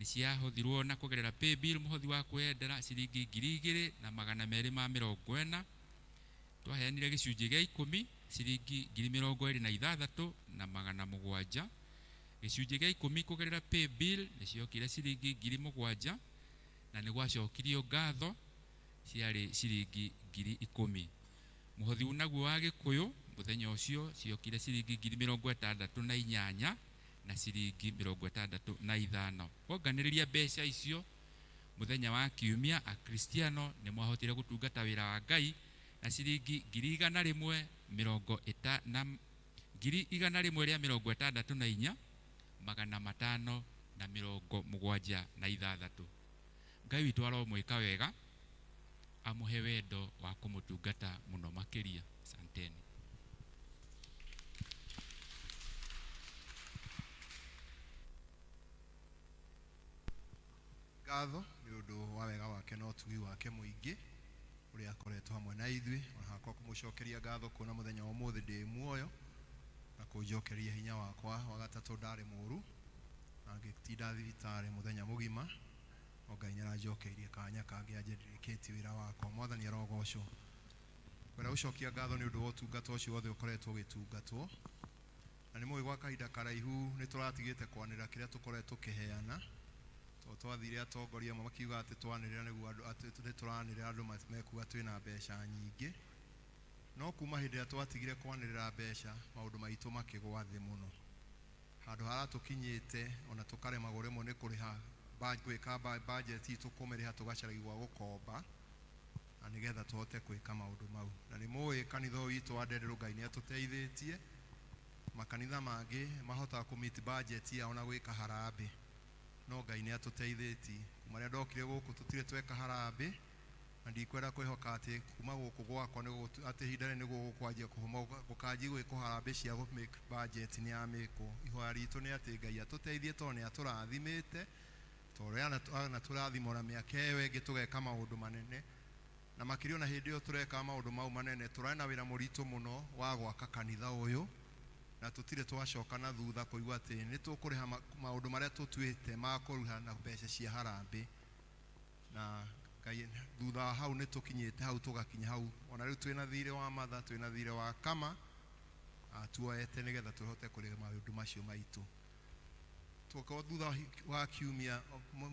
nĩ ciahothirwo na kũgerera paybill mũhothi wa kwĩyendera ciringi 2,240. Twaheanire gĩcunjĩ gĩa ikũmi ciringi 26,700. Gĩcunjĩ gĩa ikũmi kũgerera pay bill nĩ ciokire ciringi 7,000, na nĩ gwacokirio ngatho ciarĩ ciringi 10,000. Mũhothi naguo wa Gĩkũyũ mũthenya ũcio ciokire ciringi 68 na ciringi 65. Wonganĩrĩria mbeca icio mũthenya wa kiumia, Akristiano nĩ mwahotire gũtungata wĩra wa Ngai na ciringi 164 164,576. Ngai witũ aromwĩka wega, amũhe wendo wa kũmũtungata mũno makĩria. Asanteni. Ngatho nĩ ũndũ wa wega wake na ũtugi wake mũingĩ ũrĩa akoretwo hamwe na ithuĩ. Ona hakwa kũmũcokeria ngatho kuona mũthenya wa ũmũthĩ ndĩ muoyo na kũnjokeria hinya wakwa. Wa gatatũ ndarĩ mũru na ngĩtinda thibitarĩ mũthenya mũgima, no Ngai nĩaranjokeirie kanya kangĩ anjĩndĩkĩtie wĩra wakwa. Mwathani arogocwo. Kwenda gũcokia ngatho nĩ ũndũ wa ũtungata ũcio wothe ũkoretwo ũgĩtungatwo, na nĩ mũĩ gwa kahinda karaihu nĩ tũratigĩte kwanĩrĩra kĩrĩa tũkoretwo tũkĩheana, tondũ twathire atongoria amwe makiuga atĩ twanĩrĩra nĩguo andũ atĩ nĩ tũranĩrĩra andũ mekuga twĩna mbeca nyingĩ. No kuma hĩndĩ ĩrĩa twatigire kwanĩrĩra mbeca, maũndũ maitũ makĩgwa thĩ mũno, handũ haratũkinyĩte ona tũkaremagwo rĩmwe nĩ kũrĩha gwĩka budget itũ, kũmĩrĩha tũgacaragia gwa gũkomba na nĩgetha tũhote gwĩka maũndũ mau. Na nĩ mũĩ kanitha ũyũ witũ wa Ndenderũ Ngai nĩ atũteithĩtie. Makanitha mangĩ mahotaga kũ meet budget yao na gwĩka harambĩ, no Ngai nĩ atũteithĩtie. Kuma rĩrĩa ndokire gũkũ tũtirĩ tweka harambĩ, na ndikwenda kwĩhoka atĩ kuma gũkũ gwakwa atĩ ihinda rĩrĩ nĩguo gũkwanjia gũkanjia gwĩkwo harambĩ cia gũ make budget nĩ yamĩkwo. Ihoya ritũ nĩ atĩ Ngai atũteithie tondũ nĩ atũrathimĩte, tondũ anatũrathima ona mĩaka ĩyo ĩngĩ tũgeka maũndũ manene, na makĩria ona hĩndĩ ĩyo tũreka maũndũ mau manene tũrarĩ na wĩra mũritũ mũno wa gwaka kanitha ũyũ, na tũtirĩ twacoka na thutha kũigua atĩ nĩ tũkũrĩha maũndũ marĩa tũtuĩte ma kũruha na mbeca cia harambĩ. Na Ngai thutha wa hau nĩ tũkinyĩte hau, tũgakinya hau ona rĩu twĩna thirĩ wa Matha, twĩna thirĩ wa Kama tuoete nĩgetha tũhote kũrĩha maũndũ macio maitũ. Tũkorwo thutha wa kiumia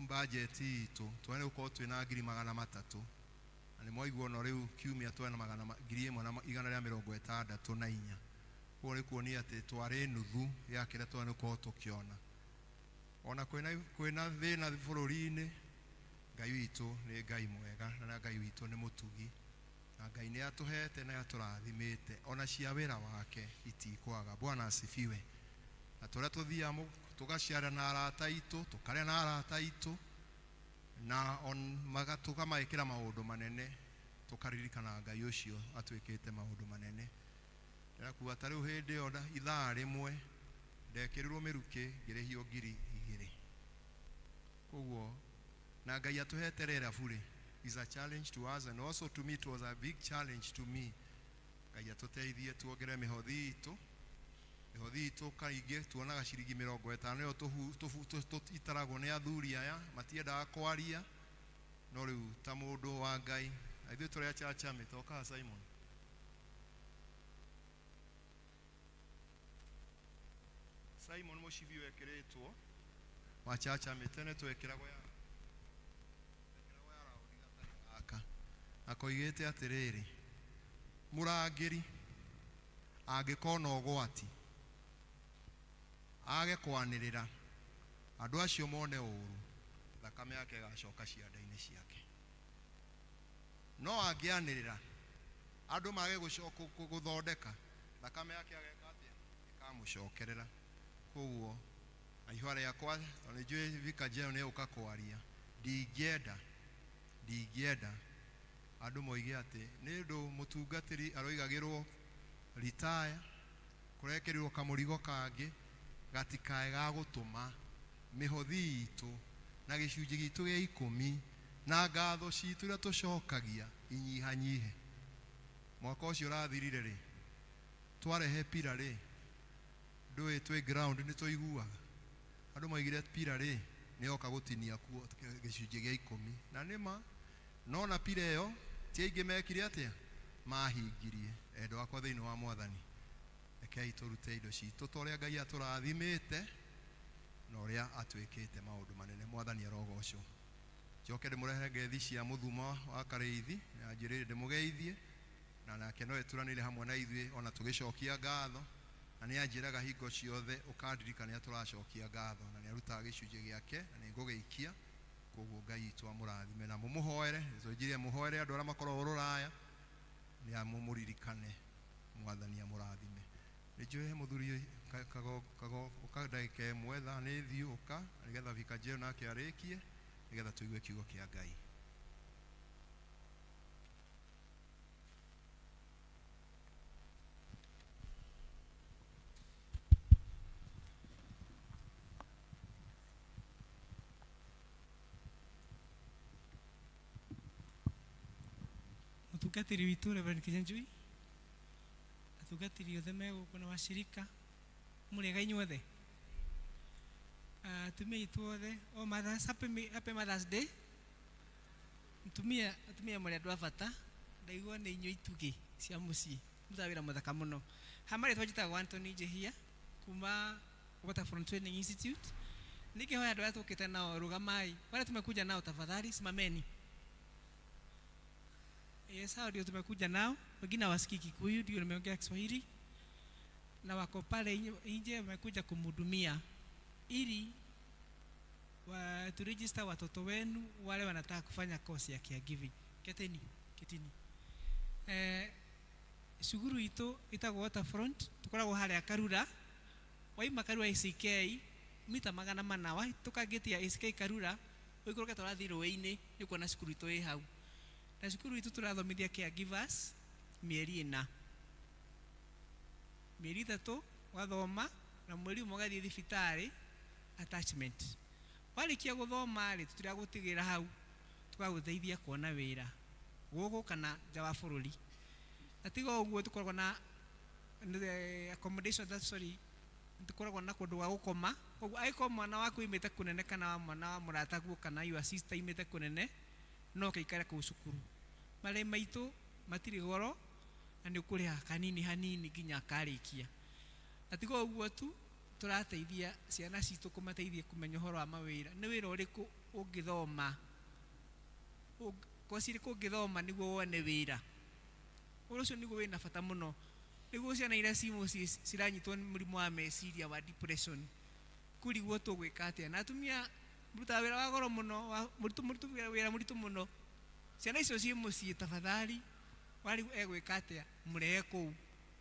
budget itũ twagĩrĩirwo gũkorwo twĩna 300,000, na nĩ mwaigua ono rĩu kiumia twena 1,164. Koguo nĩ kuonia atĩ twarĩ nuthu ya kĩrĩa twagĩrĩirwo gũkorwo tũkĩona. Ona kwĩna thĩna bũrũri-inĩ, Ngai witũ nĩ Ngai mwega na Ngai witũ nĩ mũtugi, na Ngai nĩ atũhete na atũrathimĩte, ona cia wĩra wake itikwaga. Bwana asifiwe. Na tũrĩa tũthiaga tũgaciara na arata aitũ, tũkarĩa na arata aitũ, na tũkamekĩra maũndũ manene, tũkaririkana Ngai ũcio atwĩkĩte maũndũ manene. Ndĩrakuga ta rĩu hĩndĩ ĩyo ithaa rĩmwe ndekĩrirwo mĩrukĩ ngĩrĩhio 2,000. Koguo na Ngai atũhete rĩera bure is a challenge to us, and also to me it was a big challenge to me. Ngai atũteithie tuongere mĩhothi itũ. Mĩhothi itũ kaingĩ tuonaga ciringi 50 ĩyo itaragwo nĩ athuri aya matiendaga kwaria, no rĩu ta mũndũ wa Ngai na ithuĩ tũrĩ achachame tokaga Simon. Simon mũcibi wekĩrĩtwo wa chachame tene twekĩragwo ya raũndi gatarĩ gaka, akoigĩte atĩrĩrĩ, mũrangĩri angĩkona ũgwati age kwanĩrĩra andũ acio mone ũru, thakame yake ĩgacoka cianda-inĩ ciake. No angĩanĩrĩra andũ mage gũthondeka, thakame yake ageka atĩa? Ĩkamũcokerera. Koguo na ihũa rĩakwa tondũ nĩ njũĩ Vicar General nĩ egũka kwaria, ndingĩenda andũ moige atĩ nĩ ũndũ mũtungatĩri aroigagĩrwo ritaya, kũrekĩrirwo kamũrigo kangĩ gatikae ga gũtũma mĩhothi itũ na gĩcunjĩ gitũ gĩa ikũmi na ngatho citũ iria tũcokagia inyihanyihe. Mwaka ũcio ũrathirire rĩ, twarehe pira rĩ, ndũĩ twĩ ground nĩ tũiguaga andũ moigire pira rĩ nĩ yoka gũtinia kuo gĩcunjĩ gĩa ikũmi, na nĩ ma. No na pira ĩyo ti aingĩ mekire atĩa? Mahingirie. Endwa akwa thĩinĩ wa Mwathani, rekei tũrute indo citũ ta ũrĩa Ngai atũrathimĩte na ũrĩa atwĩkĩte maũndũ manene. Mwathani arogocwo. Njoke ndĩmũrehere ngethi cia Mũthuma wa Karĩithi, na njĩrĩre ndĩmũgeithie, na nake no eturanĩire hamwe na ithuĩ ona tũgĩcokia ngatho, na nĩ anjĩraga hingo ciothe ũkandirikania tũracokia ngatho, na nĩ arutaga gĩcunjĩ gĩake na nĩ ngũgĩikia. Koguo Ngai witũ amũrathime na mũmũhoere, tũnjire mũhoere andũ arĩa makoragwo rũraya, nĩ amũmũririkane. Mwathani amũrathime. Nĩ njũĩ he mũthuri kago ũka ndagĩka ĩmwe thaa nĩ thiĩ ũka, nĩgetha Vika Jeo nake arĩkie, nĩgetha tũigue kiugo kĩa Ngai. Mũtungatĩri witũ Reverend Kinyanjui, atungatĩri othe me gũkũ na washirika, mũrĩega inyuothe. Atumia aitũ othe, all mothers, happy Mother's Day. Atumia, atumia mũrĩ andũ a bata, ndaigua nĩ inyuĩ itugĩ cia mũciĩ, mũrutaga wĩra mũthaka mũno. Ha marĩtwa njĩtagwo Anthony Njehia kuma Waterfront Training Institute. Ningĩhoya andũ arĩa tũkĩte nao rũgamai, wale tumekuja nao tafadhali simameni. Yes, hao ndio tumekuja nao. Wengine hawasikii Kikuyu, ndio nimeongea Kiswahili. Na wako pale nje wamekuja kumhudumia ili wa turegister watoto wenu wale wanataka kufanya course ya caregiving. Keteni, ketini. Cukuru itũ ĩtagwo Waterfront, tũkoragwo harĩa Karura. Waima Karura ACK mita 400, wahĩtũka gate ya ACK Karura, ũikũrũke tũrathiĩ rũĩ-inĩ, nĩ ũkuona cukuru itũ ĩ hau. Na cukuru itũ tũrathomithia caregivers mĩeri 4. Mĩeri 3 ũgathoma na mweri ũmwe ũgathiĩ thibitarĩ attachment. Warĩkia gũthoma rĩ, tũtiragũtigĩra hau, tũgagũteithia kuona wĩra gũkũ kana nja wa bũrũri. Na tiga ũguo tũkoragwo na accommodation, that, sorry, tũkoragwo na kũndũ gwa gũkoma. Koguo angĩkorwo mwana waku aimĩte kũnene kana mwana wa mũrataguo kana your sister aimĩte kũnene, no ũkaikare kũu cukuru. Marĩhi maitũ matirĩ goro na nĩ ũkũrĩha kanini hanini nginya akarĩkia. Na tiga ũguo tu, tũrateithia ciana citũ kũmateithia kũmenya ũhoro wa mawĩra. Nĩ wĩra ũrĩkũ ũngĩthoma? Koci ĩrĩkũ ũngĩthoma nĩguo wone wĩra? Ũndũ ũcio nĩguo wĩna bata mũno. Nĩguo ciana iria ci mũciĩ ciranyitwo nĩ mũrimũ wa meciria wa depression, kũrigwo tũgwĩka atĩa. Na atumia mũrutaga wĩra wa goro mũno, wa, mũritũ, mũritũ, wĩra mũritũ mũno. Ciana icio ciĩ mũciĩ tafadhali, warigwo egwĩka atĩa, mũrehe kũu,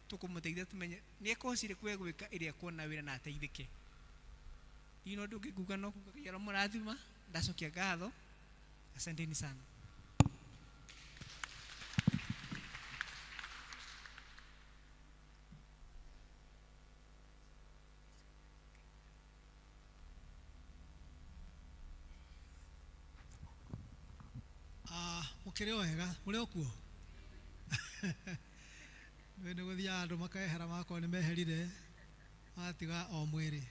tũkũmũteithia tũmenye nĩ koci ĩrĩkũ egwĩka ĩrĩa ekuona wĩra na ateithĩke. Ndina ũndũ ũngĩ nguga no kuga Ngai aromũrathima, ndacokia ngatho. Asanteni sana. Mũkĩrĩ o wega, mũrĩ o kuo? Nĩ nĩ gũthiaga andũ makehera magakorwo nĩ meherire, magatiga o mwĩrĩ.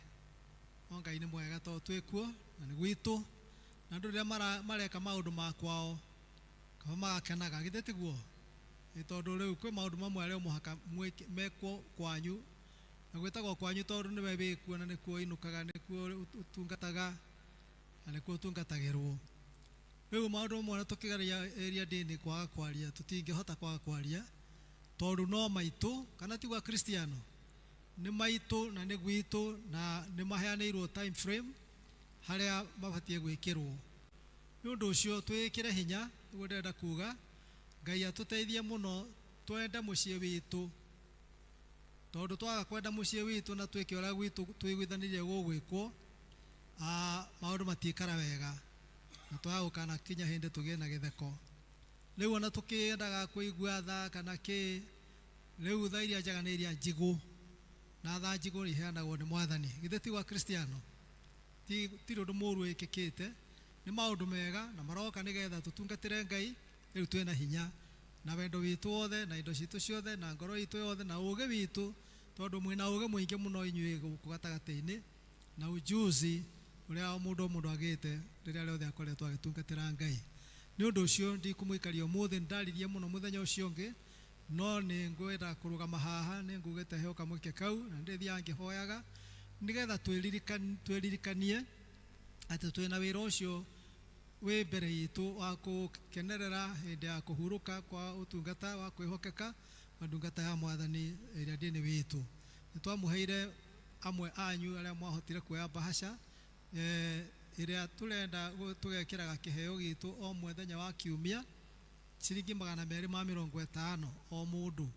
No Ngai nĩ mwega tondũ twĩ kuo na nĩ gwitũ, na andũ rĩrĩa mareka maũndũ ma kwao kaba magakenaga, githĩ tiguo? Ĩ tondũ rĩu kwĩ maũndũ mamwe arĩa mũhaka mekwo kwanyu, na gwĩtagwo kwanyu tondũ nĩwe wĩkuo na nĩkuo ũinũkaga, nĩkuo ũtungataga na nĩkuo ũtungatagĩrwo. Rĩu maũndũ mamwe na tũkĩgeria area ndini kwaga kwaria, tũtingĩhota kwaga kwaria tondũ no maitũ, kana tiguo Akristiano? Nĩ maitũ na nĩ gwitũ na nĩ maheanĩirwo time frame harĩa mabatiĩ gwĩkĩrwo. Nĩ ũndũ ũcio twĩkĩre hinya, nĩguo ndĩrenda kuga, Ngai atũteithie mũno twende mũciĩ witũ, tondũ twaga kwenda mũciĩ witũ na twĩke ũrĩa gwitũ tũiguithanĩrie gũgwĩkwo, maũndũ matiikara wega na twaga gũkana kinya hĩndĩ tũgĩe na gĩtheko. Rĩu ona tũkĩendaga kũigua tha kana kĩ, rĩu tha iria njega nĩ iria njigũ, na tha njigũ iheanagwo nĩ Mwathani. Githĩ tiguo Akristiano? Ti ũndũ mũũru wĩkĩkĩte, nĩ maũndũ mega na maroka nĩgetha tũtungatĩre Ngai rĩu twĩna hinya na wendo witũ wothe na indo citũ ciothe na ngoro itũ yothe na ũũgĩ witũ, tondũ mwĩna ũũgĩ mũingĩ mũno inyuĩ gũkũ gatagatĩ-inĩ na ujuzi ũrĩa o mũndũ o mũndũ agĩte rĩrĩa rĩothe akoretwo agĩtungatĩra Ngai. Nĩ ũndũ ũcio ndikũmũikaria ũmũthĩ, nĩndaririe mũno mũthenya ũcio ũngĩ, No nĩ ngwenda kũrũgama haha, nĩ ngugĩte heo kamweke kau na ndĩthiaga ngĩhoyaga nĩgetha twĩririkanie atĩ twĩna wĩra ũcio wĩ mbere itũ wa gũkenerera hĩndĩ ya kũhurũka kwa ũtungata wa kwĩhokeka wa ndungata ya mwathani ĩrĩa ndĩnĩ witũ. Nĩ twamũheire amwe anyu arĩa mwahotire kuoya bahasha ĩrĩa tũrenda tũgekĩraga kĩheo gitũ o mũthenya wa kiumia, ciringi 250 o mũndũ,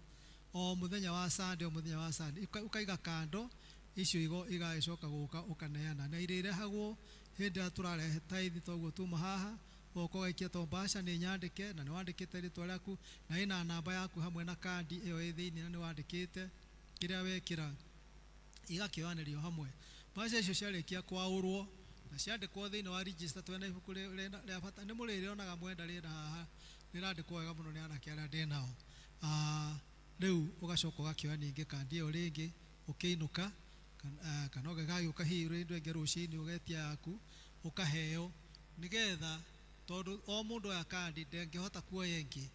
o mũthenya wa Sunday, o mũthenya wa Sunday ũkaiga kando icio igagĩcoka gũka ũkaneana, na iria irehagwo hĩndĩ ĩrĩa tũrarehe tithe. Toguo tuma haha ũgoka ũgaikia to bahasha nĩ nyandĩke, na nĩ wandĩkĩte rĩtwa rĩaku na ĩna namba yaku hamwe na kandi ĩyo ĩ thĩinĩ, na nĩ wandĩkĩte kĩrĩa wekĩra, igakĩoyanĩrio hamwe. Bahasha icio ciarĩkia kwaũrwo na ciandĩkwo thĩinĩ wa register, twĩna ibuku rĩa bata, nĩ mũrĩrĩonaga mwenda rĩna haha, rĩrandĩkwo wega mũno nĩ anake arĩa ndĩ nao. Rĩu ũgacoka ũgakĩoya ningĩ kandi ĩyo rĩngĩ ũkĩinũka, kana ũgagĩũka hihi rĩndũ ĩngĩ rũcinĩ ũgetia yaku ũkaheo, nĩgetha tondũ o mũndũ oya kandi ndangĩhota kuoya ĩngĩ,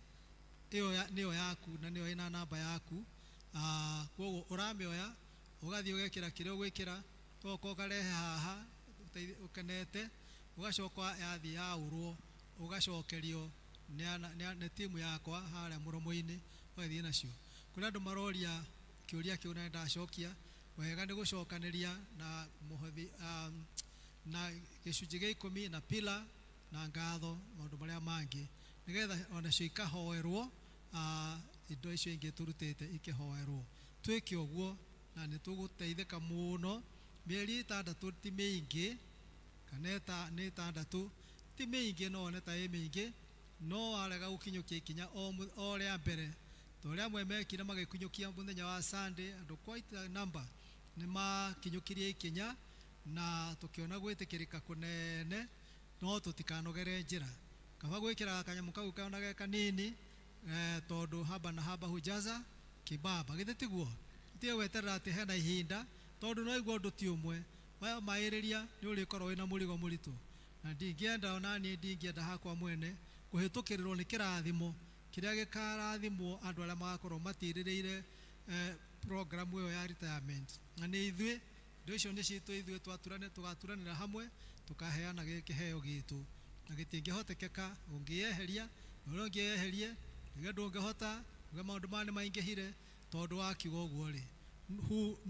ĩyo nĩyo yaku na nĩyo ĩna namba yaku. Koguo ũramĩoya ũgathiĩ ũgekĩra kĩrĩa ũgwĩkĩra, ũgoka ũkarehe haha ũkenete, ũgacoka yathiĩ yaũrwo ũgacokerio nĩ timu yakwa harĩa mũromo-inĩ, ũgathiĩ nacio. Kũrĩ andũ maroria kĩũria kĩu na nĩndacokia wega, nĩ gũcokanĩria na mũhothi, na gĩcunjĩ gĩa ikũmi na pila na ngatho, maũndũ marĩa mangĩ, nĩgetha onacio ikahoerwo, indo icio ingĩ tũrutĩte ikĩhoerwo. Twĩke ũguo na nĩ tũgũteithĩka mũno. Mĩeri 6 ti mĩingĩ, kana nĩ 6 ti mĩingĩ, no one ta ĩ mĩingĩ, no warega gũkinyũkia ikinya o rĩa mbere ta ũrĩa amwe mekire magĩkinyũkia mũthenya wa Sunday, andũ quite a number nĩ makinyũkirie ikinya na tũkĩona gwĩtĩkĩrĩka kũnene. No tũtikanogere njĩra, kaba gwĩkĩraga kanyamũ kau kona ge kanini, tondũ haba na haba hujaza kibaba, githĩ tiguo? Tige gweterera atĩ hena ihinda, tondũ no igua ũndũ ti ũmwe maĩrĩria nĩ ũrĩkorwo wĩna mũrigo mũritũ, na ndingĩenda ona niĩ ndingĩenda hakwa mwene kũhĩtũkĩrĩrwo nĩ kĩrathimo kĩrĩa gĩkarathimwo andũ arĩa magakorwo matirĩrĩire program ĩyo ya retirement. Na nĩ ithuĩ indo icio nĩ citũ ithuĩ tũgaturanĩra hamwe tũkaheana kĩheo gitũ, na gĩtingĩhotekeka ũngĩyeheria na ũrĩa ũngĩyeherie nĩguo ndũngĩhota nĩguo maũndũ maya nĩ maingĩhire, tondũ wakiuga ũguo rĩ,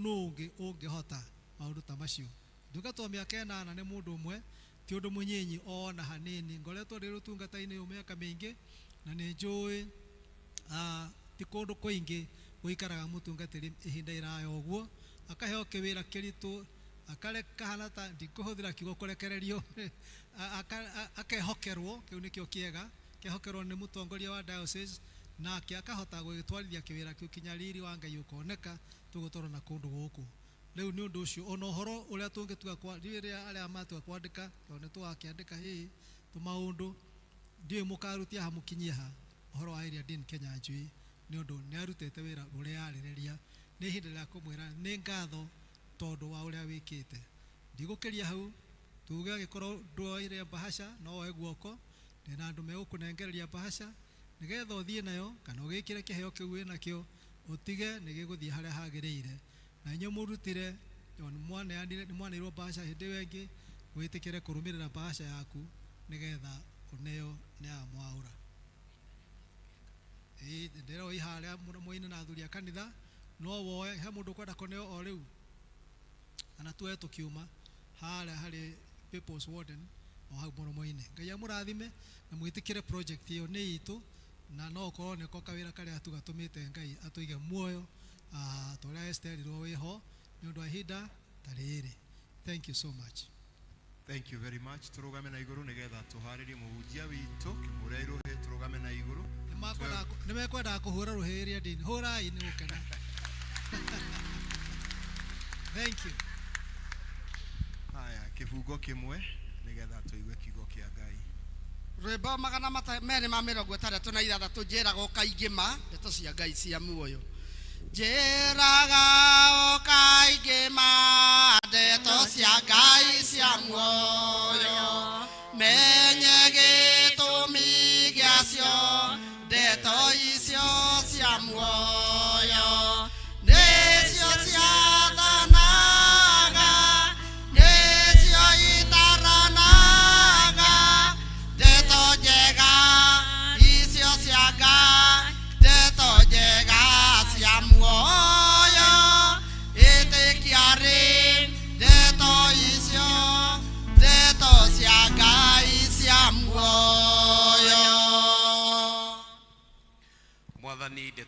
nũ ũngĩ ũngĩhota maũndũ ta macio? Ndungatwo mĩaka 8 nĩ mũndũ ũmwe ti ũndũ mũnyinyi ona hanini. Ngoretwo ndĩ rũtungata-inĩ ũyũ mĩaka mĩingĩ na nĩ njũĩ ti kũndũ kũingĩ gũikaraga mũtungatĩri ihinda iraya ũguo akaheo kĩwĩra kĩritũ, akareka hana ta ndikũhũthĩra kiugo kũrekererio, akehokerwo, kĩu nĩkĩo kĩega, kehokerwo nĩ mũtongoria wa diocese, nake akahota gũgĩtwarithia kĩwĩra kĩu kinya riri wa Ngai ũkoneka tũgũtwarwo na kũndũ gũkũ. Rĩu nĩ ũndũ ũcio ona ũhoro ũrĩa tũngĩtua kwa rĩrĩa arĩa matua kwandĩka, tondũ nĩ tũgakĩandĩka hihi tũmaũndũ, ndiũĩ mũkarutia ha mũkinyie ha ũhoro wa area Dean Kenyanjui, nĩ ũndũ nĩ arutĩte wĩra ũrĩa arĩrĩria. Nĩ ihinda rĩa kũmwĩra nĩ ngatho tondũ wa ũrĩa wĩkĩte. Ndigũkĩria hau, tuge angĩkorwo ndwoire bahasha no woe guoko, ndĩna andũ megũkũnengereria bahasha nĩgetha ũthiĩ nayo kana ũgĩkĩre kĩheo kĩu wĩnakĩo, ũtige nĩ gĩgũthiĩ harĩa hagĩrĩire. Na inyuĩ mũrutire, tondũ nĩ mwaneanire, nĩ mwaneirwo bahasha hĩndĩ ĩyo ĩngĩ, wĩtĩkĩre kũrũmĩrĩra bahasha yaku nĩgetha ũneo nĩ aya mwaũra. Ĩĩ, ndĩrerwo ĩ harĩa mũromo-inĩ na athuri a kanitha, no woe, he mũndũ ũkwenda kũneo o rĩu, kana tuoe tũkiuma harĩa harĩ People's Warden o hau mũromo-inĩ. Ngai amũrathime na mwĩtĩkĩre project ĩyo nĩ itũ, na no ũkorwo nĩko kawĩra karĩa tu gatũmĩte Ngai atũige muoyo, ta ũrĩa Esther erirwo wĩho nĩ ũndũ wa ihinda ta rĩrĩ. Thank you so much. Thank you very much. Tũrũgame na igũrũ nĩgetha tũharĩrie mũhunjia witũ kĩmũrĩa irũhĩ, tũrũgame na igũrũ. Nĩ mekwendaga kũhũra rũhĩ rĩa ndini. Hũrai nĩ gũkena. Thank you. Haya, kĩbungo kĩmwe nĩgetha tũigue kiugo kĩa Ngai. Rwĩmbo 266 njĩraga ũkaingĩ ma ndeto cia Ngai cia muoyo. Njĩraga ũkaingĩ ma ndeto cia Ngai cia muoyo, menye gĩtũmi gĩacio ndeto icio cia muoyo.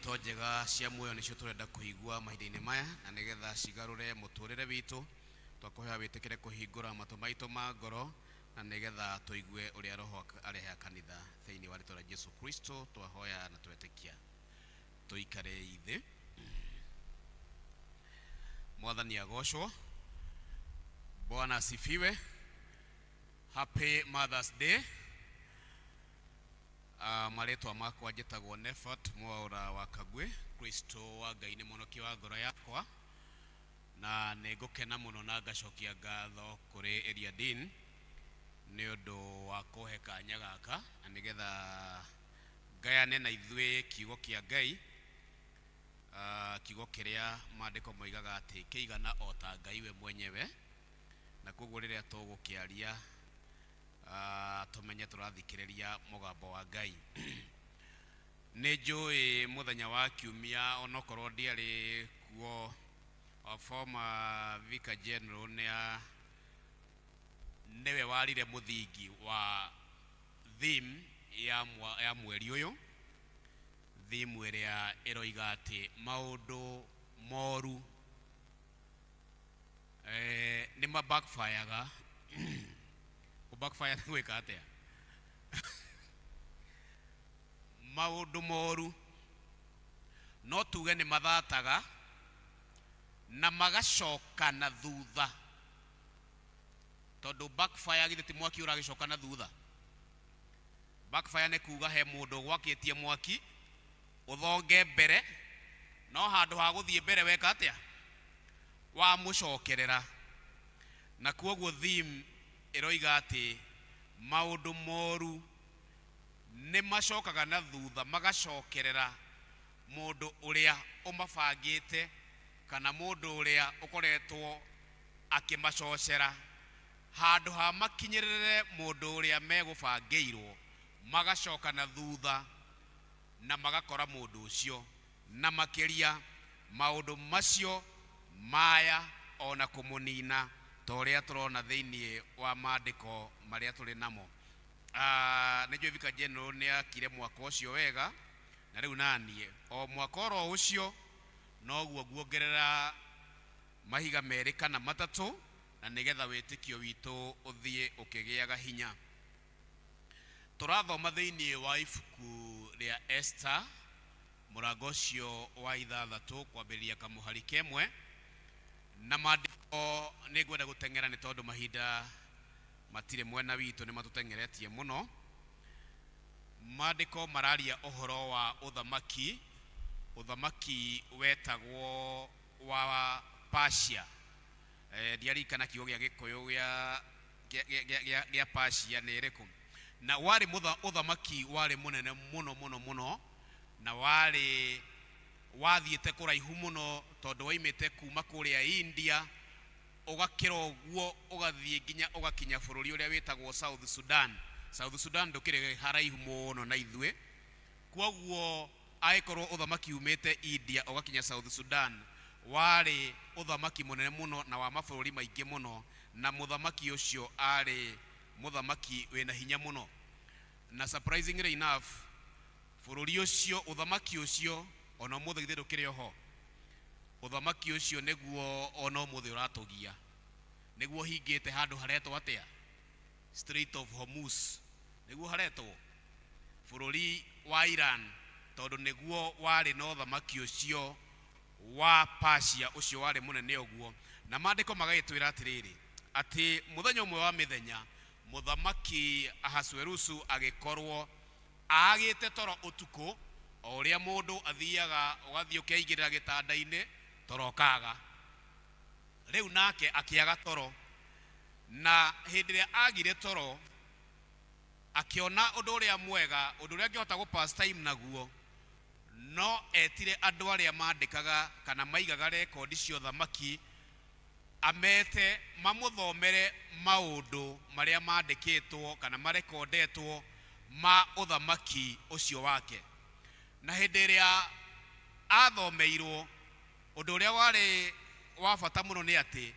Ndeto njega cia muoyo nĩcio tũrenda kũigua mahinda-inĩ maya, na nĩgetha cigarũre mũtũrĩre witũ. Twakũhoya wĩtĩkĩre kũhingũra matũ maitũ ma ngoro, na nĩgetha tũigue ũrĩa Roho arehe kanitha thĩinĩ wa rĩtwa rĩa Jesu Kristo twahoya na twetĩkia. Tũikare thĩ. Mwathani agocwo. Bwana asifiwe. Happy Mother's Day. Marĩtwa makwa njĩtagwo Nefat Mwaũra wa Kagwe. Kristo wa Ngai nĩ mũhonokia wa ngoro yakwa, na nĩ ngũkena mũno na ngacokia ngatho kũrĩ Area Dean nĩ ũndũ wa kũhe kanya gaka, na nĩgetha ngayane na ithuĩ kiugo kĩa Ngai, kiugo kĩrĩa maandĩko moigaga atĩ kĩigana o ta Ngai we mwenyewe, na koguo rĩrĩa tũgũkĩaria tũmenye tũrathikĩrĩria mũgambo wa Ngai. Nĩ njũĩ mũthenya wa kiumia onokorwo ndiarĩ kuo, our former Vicar General nĩwe warire mũthingi wa theme ya mweri ũyũ, theme ĩrĩa ĩroiga atĩ maũndũ moru nĩ ma backfireaga. Kũ backfire nĩ gwĩka atĩa? Maũndũ moru no tuge nĩ mathataga na magacoka na thutha, tondũ backfire githĩ ti mwaki ũragĩcoka na thutha? Backfire nĩ kuga he mũndũ ũgwakĩtie mwaki ũthonge mbere, no handũ ha gũthiĩ mbere weka atĩa? Wamũcokerera. Na koguo theme ĩroiga atĩ maũndũ moru nĩ macokaga na thutha, magacokerera mũndũ ũrĩa ũmabangĩte kana mũndũ ũrĩa ũkoretwo akĩmacocera. Handũ ha makinyĩrĩre mũndũ ũrĩa megũbangĩirwo, magacoka na thutha na magakora mũndũ ũcio, na makĩria maũndũ macio maya ona kũmũnina, ta ũrĩa tũrona thĩinĩ wa maandĩko marĩa tũrĩ namo. Nĩ njũĩ Vicar General nĩ akire mwaka ũcio wega, na rĩu naniĩ o mwaka oro ũcio noguo nguongerera mahiga merĩ kana matatũ, na nĩgetha wĩtĩkio witũ ũthiĩ ũkĩgĩaga hinya. Tũrathoma thĩinĩ wa ibuku rĩa Esther mũrango ũcio wa 6 kwambĩrĩria kamũhari kemwe, na maandĩko nĩ ngwenda gũteng'era nĩ tondũ mahinda matirĩ mwena witũ, nĩ matũteng'eretie mũno. Maandĩko mararia ũhoro wa ũthamaki, ũthamaki wetagwo wa Persia. Ndiaririkana kiugo gĩa Gĩkũyũ gĩa Persia nĩ ĩrĩkũ, na warĩ ũthamaki warĩ mũnene mũno mũno mũno, na warĩ wathiĩte kũraihu mũno, tondũ waimĩte kuma kũrĩa India ũgakĩra ũguo ũgathiĩ nginya ũgakinya bũrũri ũrĩa wĩtagwo South Sudan. South Sudan ndũkĩrĩ haraihu mũno na ithuĩ, koguo angĩkorwo ũthamaki umĩte India ũgakinya South Sudan, warĩ ũthamaki mũnene mũno na wa mabũrũri maingĩ mũno, na mũthamaki ũcio arĩ mũthamaki wĩna hinya mũno. Na surprisingly enough, bũrũri ũcio, ũthamaki ũcio ona ũmũthĩ githĩ ndũkĩrĩ oho? Ũthamaki ũcio nĩguo ona ũmũthĩ ũratũgia, nĩguo hingĩte handũ haretwo atĩa? Strait of Hormuz nĩguo haretwo, bũrũri wa Iran, tondũ nĩguo warĩ na ũthamaki ũcio wa Persia ũcio warĩ mũnene ũguo. Na maandĩko magagĩtwĩra atĩrĩrĩ, atĩ mũthenya ũmwe wa mĩthenya mũthamaki Ahasuerusu agĩkorwo aagĩte toro ũtukũ, o ũrĩa mũndũ athiaga ũgathiĩ ũkeigĩrĩra gĩtanda-inĩ toro ũkaga. Rĩu nake akĩaga toro, na hĩndĩ ĩrĩa agire toro akĩona ũndũ ũrĩa mwega, ũndũ ũrĩa angĩhota gũ pass time naguo, no etire andũ arĩa mandĩkaga kana maigaga rekondi cia ũthamaki, amete mamũthomere maũndũ marĩa mandĩkĩtwo kana marekondetwo ma ũthamaki ũcio wake. Na hĩndĩ ĩrĩa athomeirwo, ũndũ ũrĩa warĩ wa bata mũno nĩ atĩ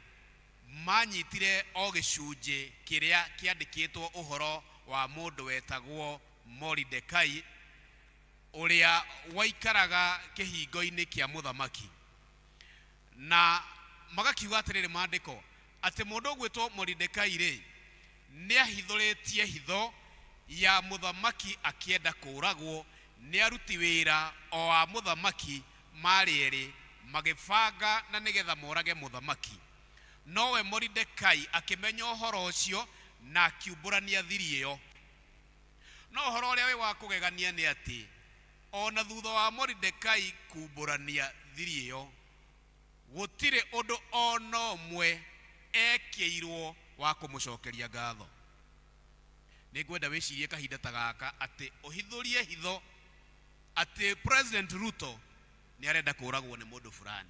manyitire o gĩcunjĩ kĩrĩa kĩandĩkĩtwo ũhoro wa mũndũ wetagwo Moridekai. Ũrĩa waikaraga kĩhingo-inĩ kĩa mũthamaki. Na magakiuga atĩrĩrĩ maandĩko, atĩ mũndũ ũgwĩtwo Moridekai rĩ, nĩahithũrĩtie hitho ya mũthamaki akĩenda kũũragwo nĩ aruti wĩra o a mũthamaki marĩ erĩ, magĩbanga na nĩgetha morage mũthamaki. Nowe Moridekai akĩmenya ũhoro ũcio na akiumbũrania thiri ĩyo. No ũhoro ũrĩa wĩ wa kũgegania nĩ atĩ, o na thutha wa Moridekai kuumbũrania thiri ĩyo, gũtirĩ ũndũ o na ũmwe eekĩirũo wa kũmũcokeria ngatho. Nĩ ngwenda wĩcirie kahinda ta gaka atĩ ũhithũrie hitho atĩ President Ruto nĩ arenda kũũragwo nĩ mũndũ fulani.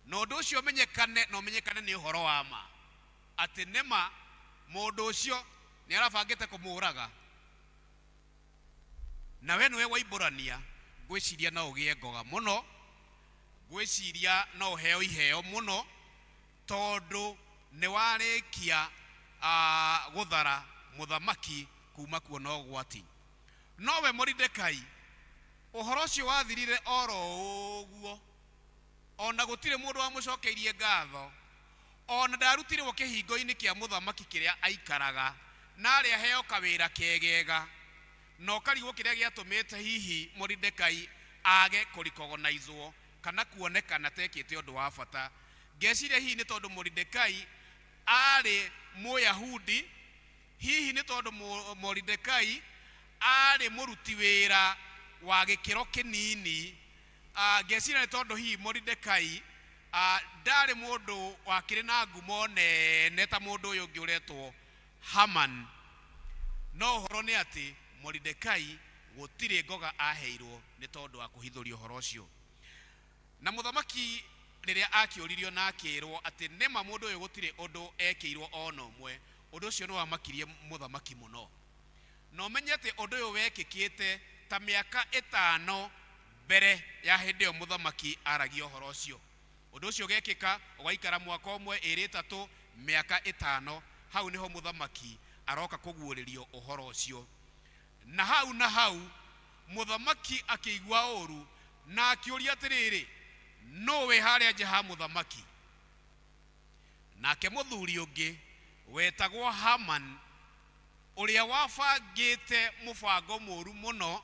Na ũndũ ũcio ũmenyekane na ũmenyekane nĩ ũhoro wa ma atĩ nĩ ma mũndũ ũcio nĩ arabangĩte kũmũraga. Na we nĩwe waimbũrania, ngwĩciria no ũgĩe ngoga mũno, ngwĩciria no ũheo iheo mũno, tondũ nĩ warĩkia gũthara mũthamaki kuma kuona ũgwati. Nowe Moridekai, ũhoro ũcio wathirire oro ũguo, o na gũtirĩ mũndũ wamũcokeirie ngatho, o na ndarutirwo kĩhingo-inĩ kĩa mũthamaki kĩrĩa aikaraga, na arĩ aheo kawĩra kegega. Na ũkarigwo kĩrĩa gĩatũmĩte hihi Moridekai age kũrikogonaizwo kana kuonekana tekĩte ũndũ wa bata. Ngeciria hihi nĩ tondũ Moridekai arĩ Mũyahudi, hihi nĩ tondũ Moridekai arĩ mũruti wĩra wa gĩkĩro kĩnini. Ngeciria nĩ tondũ hihi Moridekai ndarĩ mũndũ wakĩrĩ na ngumo nene ta mũndũ ũyũ ũngĩ ũretwo Haman. No ũhoro nĩ atĩ Moridekai gũtirĩ ngoga aheirwo nĩ tondũ wa kũhithũria ũhoro ũcio. Na mũthamaki rĩrĩa akĩũririo na akĩrwo atĩ nĩma mũndũ ũyũ gũtirĩ ũndũ ekĩirwo o na ũmwe, ũndũ ũcio nĩ wamakirie mũthamaki mũno. Na ũmenye atĩ ũndũ ũyũ wekĩkĩte ta mĩaka 5 mbere ya hĩndĩ ĩyo mũthamaki aragia ũhoro ũcio. Ũndũ ũcio ũgekĩka, ũgaikara mwaka ũmwe, ĩĩrĩ, ĩtatũ, mĩaka 5, hau nĩho mũthamaki aroka kũguũrĩrio ũhoro ũcio. Na hau na hau mũthamaki akĩigua ũũru na akĩũria atĩrĩrĩ, nũ wĩ harĩa nja ha mũthamaki? Nake mũthuri ũngĩ wetagwo Haman, ũrĩa wabangĩte mũbango mũũru mũno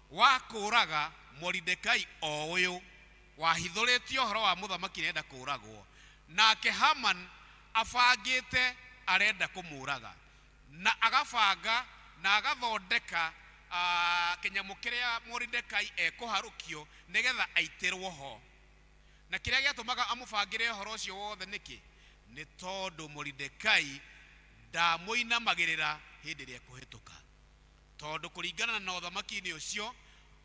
wa kũũraga Moridekai o ũyũ wahithũrĩtie ũhoro wa mũthamaki nĩarenda kũũragwo. Nake Haman abangĩte arenda kũmũũraga, na agabanga na agathondeka kĩnyamũ kĩrĩa Moridekai ekũharũkio nĩgetha aitĩrwo ho. Na kĩrĩa gĩatũmaga amũbangĩre ũhoro ũcio wothe nĩkĩ? Nĩ tondũ Moridekai ndamũinamagĩrĩra hĩndĩ ĩrĩa ekũhĩtũka. Tondũ kũringana na ũthamaki-inĩ ũcio,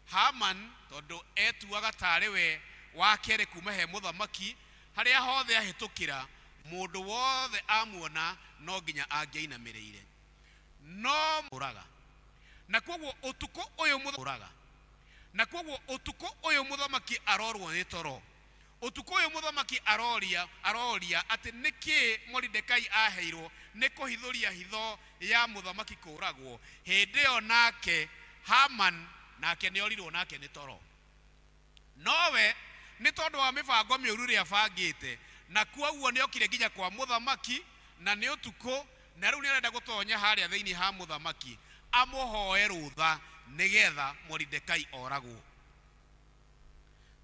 Haman tondũ etuaga tarĩ we wa kerĩ kuma he mũthamaki, harĩa hothe ahĩtũkĩra, mũndũ wothe amuona no nginya angĩainamĩrĩire. No ũraga. Na kwoguo ũtukũ ũyũ ũraga. Na kwoguo ũtukũ ũyũ mũthamaki arorwo nĩ toro. Ũtukũ ũyũ mũthamaki aroria aroria atĩ nĩkĩ Moridekai aheirwo nĩ kũhithũria hitho ya mũthamaki kũũragwo. Hĩndĩ ĩyo nake Haman nake nĩ orirwo nake nĩ toro. Nowe nĩ tondũ wa mĩbango mĩũru ĩrĩa abangĩte, na kwoguo nĩ okire nginya kwa mũthamaki, na nĩ ũtukũ, na rĩu nĩ arenda gũtonya harĩa thĩinĩ ha mũthamaki amũhoe rũtha nĩgetha Moridekai oragwo.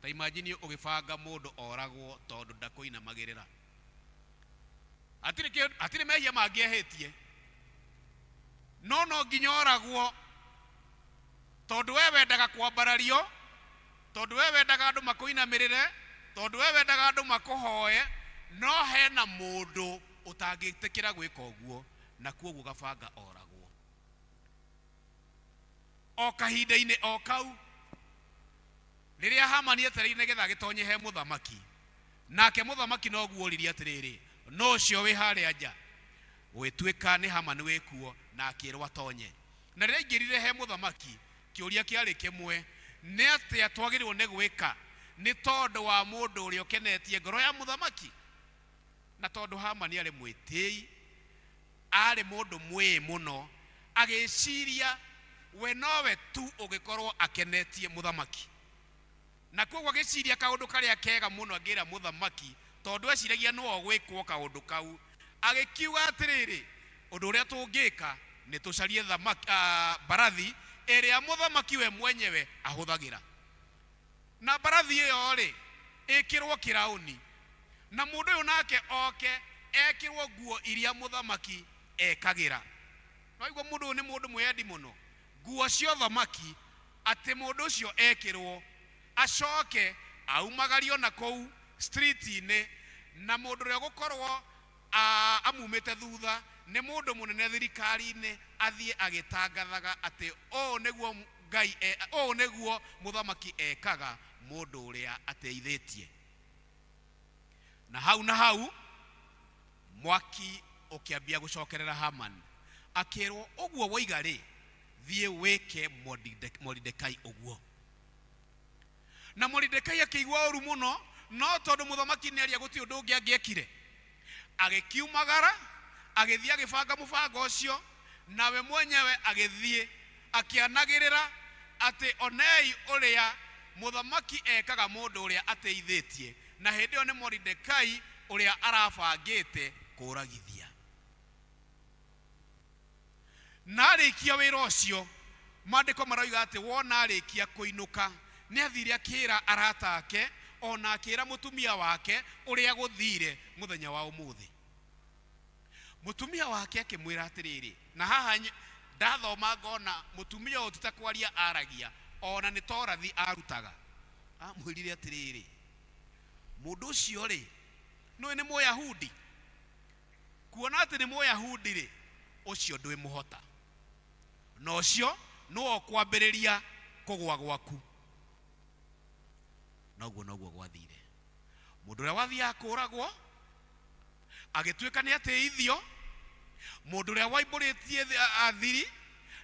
Ta imagine ũgĩbanga mũndũ oragwo tondũ ndakũinamagĩrĩra. Hatirĩ kĩndũ, hatirĩ mehia mangĩ ehĩtie, no no nginya oragwo tondũ we wendaga kwambarario, tondũ we wendaga andũ makũinamĩrĩre, tondũ we wendaga andũ makũhoe, no hena mũndũ ũtangĩtĩkĩra gwĩka ũguo, na kwoguo gabanga oragwo. O kahinda-inĩ o kau, rĩrĩa Hamani etereire nĩgetha agĩtonye he mũthamaki, nake mũthamaki noguo oririe atĩrĩrĩ, nũ ũcio wĩ harĩa nja? Gũgĩtuĩka nĩ Hamani wĩ kuo, na akĩĩrwo atonye. Na rĩrĩa aingĩrire he mũthamaki, kĩũria kĩarĩ kĩmwe, nĩ atĩa twagĩrĩirwo nĩ gwĩka nĩ tondũ wa mũndũ ũrĩa ũkenetie ngoro ya mũthamaki? Na tondũ Hamani arĩ mwĩtĩi, arĩ mũndũ mwĩĩ mũno, agĩciria We nowe tu ũngĩkorwo akenetie mũthamaki, na koguo agĩciria kaũndũ karĩa kega mũno angĩra mũthamaki, tondũ eciragia nĩwe ũgwĩkwo kaũndũ kau. Agĩkiuga atĩrĩrĩ, ũndũ ũrĩa tũngĩka nĩ tũcarie thamaki, mbarathi ĩrĩa mũthamaki we mwenyewe ahũthagĩra, na mbarathi ĩyo rĩ ĩkĩrwo kĩraũni, na mũndũ ũyũ nake oke ekĩrwo nguo iria mũthamaki ekagĩra. No igua mũndũ ũyũ nĩ mũndũ mwĩyendi mũno, nguo cia ũthamaki, atĩ mũndũ ũcio ekĩrwo acoke aumagario na kũu street-inĩ, na mũndũ ũrĩa ũgũkorwo amumĩte thutha nĩ mũndũ mũnene thirikari-inĩ, athiĩ agĩtangathaga atĩ ũũ nĩguo Ngai ũũ nĩguo mũthamaki ekaga mũndũ ũrĩa ateithĩtie. Na hau na hau mwaki ũkĩambia gũcokerera Haman, akĩrwo ũguo woiga rĩ, thiĩ wĩke Moridekai ũguo. Na Moridekai akĩigua ũru mũno, no tondũ mũthamaki nĩ aria gũtirĩ ũndũ ũngĩ angĩekire, agĩkiumagara agĩthiĩ agĩbanga mũbango ũcio, nawe mwenyewe agĩthiĩ akĩanagĩrĩra atĩ onei ũrĩa mũthamaki ekaga mũndũ ũrĩa ateithĩtie, na hĩndĩ ĩyo nĩ Moridekai ũrĩa arabangĩte kũragithia. Na arĩkia wĩra ũcio, maandĩko maroiga atĩ wona arĩkia kũinũka nĩ athire akĩra arata ake, ona akĩra mũtumia wake ũrĩa gũthire mũthenya wa ũmũthĩ. Mũtumia wake akĩmwĩra atĩrĩrĩ, na haha ndathoma ngona mũtumia ũyũ ti ta kwaria aragia, ona nĩ torathi arutaga. Amwĩrire atĩrĩrĩ, mũndũ ũcio rĩ, nĩũĩ nĩ Mũyahudi? Kuona atĩ nĩ Mũyahudi rĩ, ũcio ndwĩmũhota, na ũcio nĩwe ũkwambĩrĩria kũgũa gwaku. Noguo noguo gwathire. Mũndũ ũrĩa wathiaga kũragwo agĩtuĩka nĩ atĩithio, mũndũ ũrĩa waimbũrĩtie thiri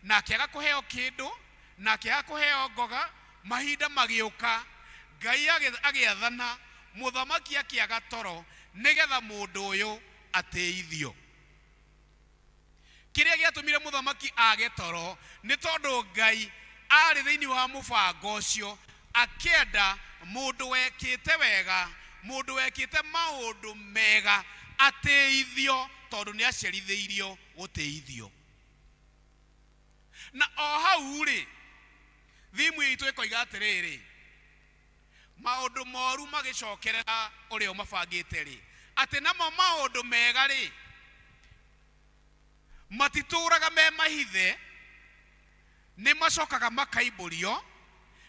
na akĩaga kũheo kĩndũ na akĩaga kũheo ngoga, mahinda magĩũka Ngai agĩathana, mũthamaki akĩaga toro nĩgetha mũndũ ũyũ atĩithio. Kĩrĩa gĩatũmire mũthamaki age toro nĩ tondũ Ngai arĩ thĩinĩ wa mũbango ũcio, akĩenda mũndũ wekĩte wega, mũndũ wekĩte maũndũ mega atĩithio, tondũ nĩ acerithĩirio gũtĩithio. Na o hau rĩ, thimu itũ ĩkoiga atĩrĩrĩ, maũndũ moru magĩcokerera ũrĩa ũmabangĩte rĩ, atĩ namo maũndũ mega rĩ matitũraga me mahithe, nĩ macokaga makaimbũrio,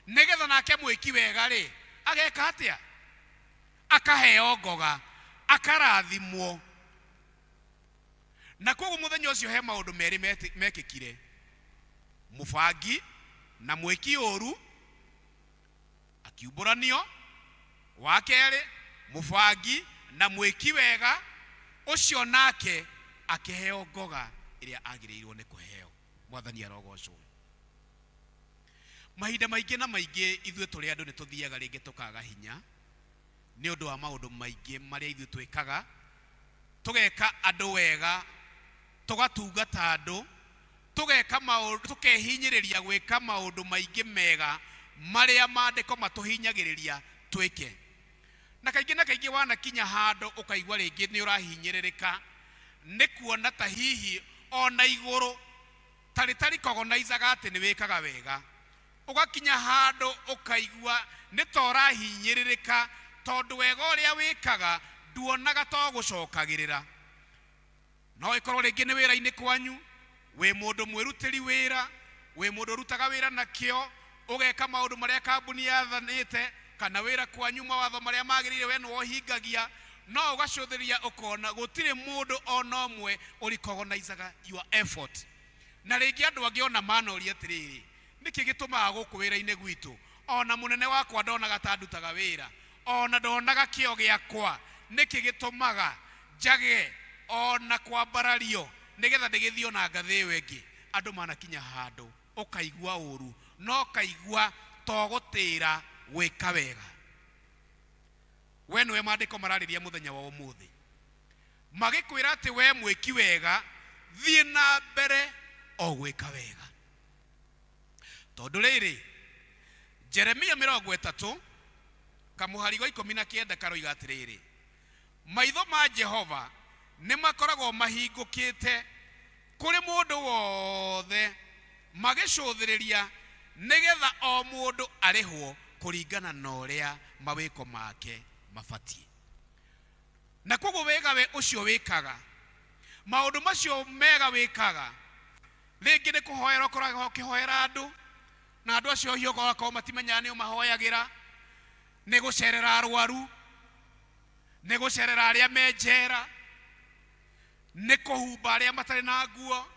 nĩgetha nake mwĩki wega rĩ ageka atĩa? Akaheo ngoga, akarathimwo. Na koguo mũthenya ũcio he maũndũ merĩ mekĩkire, mũbangi na mwĩki ũru akiumbũranio, wa kerĩ mũbangi na mwĩki wega ũcio nake akĩheo ngoga ĩrĩa agĩrĩirwo nĩ kũheo. Mwathani arogocwo. Mahinda maingĩ na maingĩ ithuĩ tũrĩ andũ nĩ tũthiaga rĩngĩ tũkaga hinya nĩ ũndũ wa maũndũ maingĩ marĩa ithuĩ twĩkaga, tũgeka andũ wega, tũgatungata andũ, tũgeka maũndũ, tũkehinyĩrĩria gwĩka maũndũ maingĩ mega marĩa maandĩko matũhinyagĩrĩria twĩke. Na kaingĩ na kaingĩ wanakinya handũ ũkaigua rĩngĩ nĩ ũrahinyĩrĩrĩka nĩ kuona ta hihi ona igũrũ tarĩ tarikogonaicaga atĩ nĩ wĩkaga wega, ũgakinya handũ ũkaigua nĩ ta ũrahinyĩrĩrĩka tondũ wega ũrĩa wĩkaga nduonaga to gũcokagĩrĩra. No ĩkorwo rĩngĩ nĩ wĩra-inĩ kwanyu, wĩ mũndũ mwĩrutĩri wĩra, wĩ mũndũ ũrutaga wĩra na kĩo, ũgeka maũndũ marĩa kambuni yathanĩte, kana wĩra kwanyu mawatho marĩa magĩrĩire we nĩwe ũhingagia, no ũgacũthĩrĩria ũkona gũtirĩ mũndũ ona ũmwe ũrikogonaicaga your effort. Na rĩngĩ andũ angĩ ona manoria atĩrĩrĩ, nĩkĩ gĩtũmaga gũkũ wĩra-inĩ gwitũ ona mũnene wakwa ndonaga ta ndutaga wĩra, ona ndonaga kĩo gĩakwa, nĩkĩ gĩtũmaga njage ona kwambarario nĩgetha ndĩgĩthiĩ ona ngathĩ ĩyo ĩngĩ? Andũ manakinya handũ ũkaigua ũru, no ũkaigua to gũtĩra gwĩka wega. We nĩwe maandĩko mararĩria mũthenya wa ũmũthĩ, magĩkwĩra atĩ we mwĩki wega, thiĩ na mbere o gwĩka wega. Tondũ rĩrĩ, Jeremia 30 kamũhari ga 19 karoiga atĩrĩrĩ, maitho ma Jehova nĩ makoragwo mahingũkĩte kũrĩ mũndũ wothe magĩcũthĩrĩria nĩgetha o mũndũ arĩhwo kũringana na ũrĩa mawĩko make mabatiĩ. Na koguo wega we ũcio wĩkaga, maũndũ macio mega wĩkaga, rĩngĩ nĩ kũhoera ũkoragwo ũkĩhoera andũ, na andũ acio hihi ũgakorwo matimenyaga nĩ ũmahoyagĩra, nĩ gũcerera arwaru, nĩ gũcerera arĩa me njera, nĩ kũhumba arĩa matarĩ na nguo,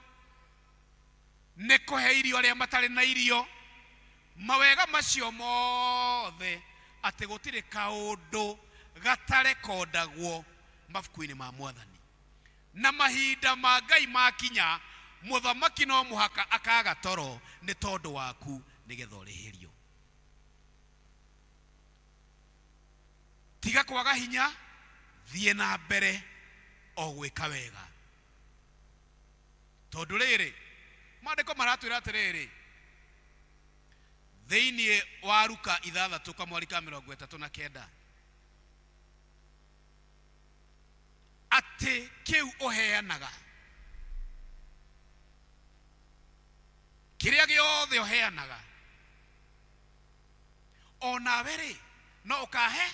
nĩ kũhe irio arĩa matarĩ na irio. Mawega macio mothe atĩ gũtirĩ kaũndũ gatarekondagwo mabuku-inĩ ma Mwathani. Na mahinda ma Ngai makinya, mũthamaki no mũhaka akaga toro nĩ tondũ waku nĩgetha ũrĩhĩrio. Tiga kwaga hinya, thiĩ na mbere o gwĩka wega. Tondũ rĩrĩ, maandĩko maratwĩra atĩrĩrĩ, thĩinĩ wa Luka 6 kamwari ka 39, atĩ kĩu ũheanaga, kĩrĩa gĩothe ũheanaga, o nawe rĩ, no ũkahe,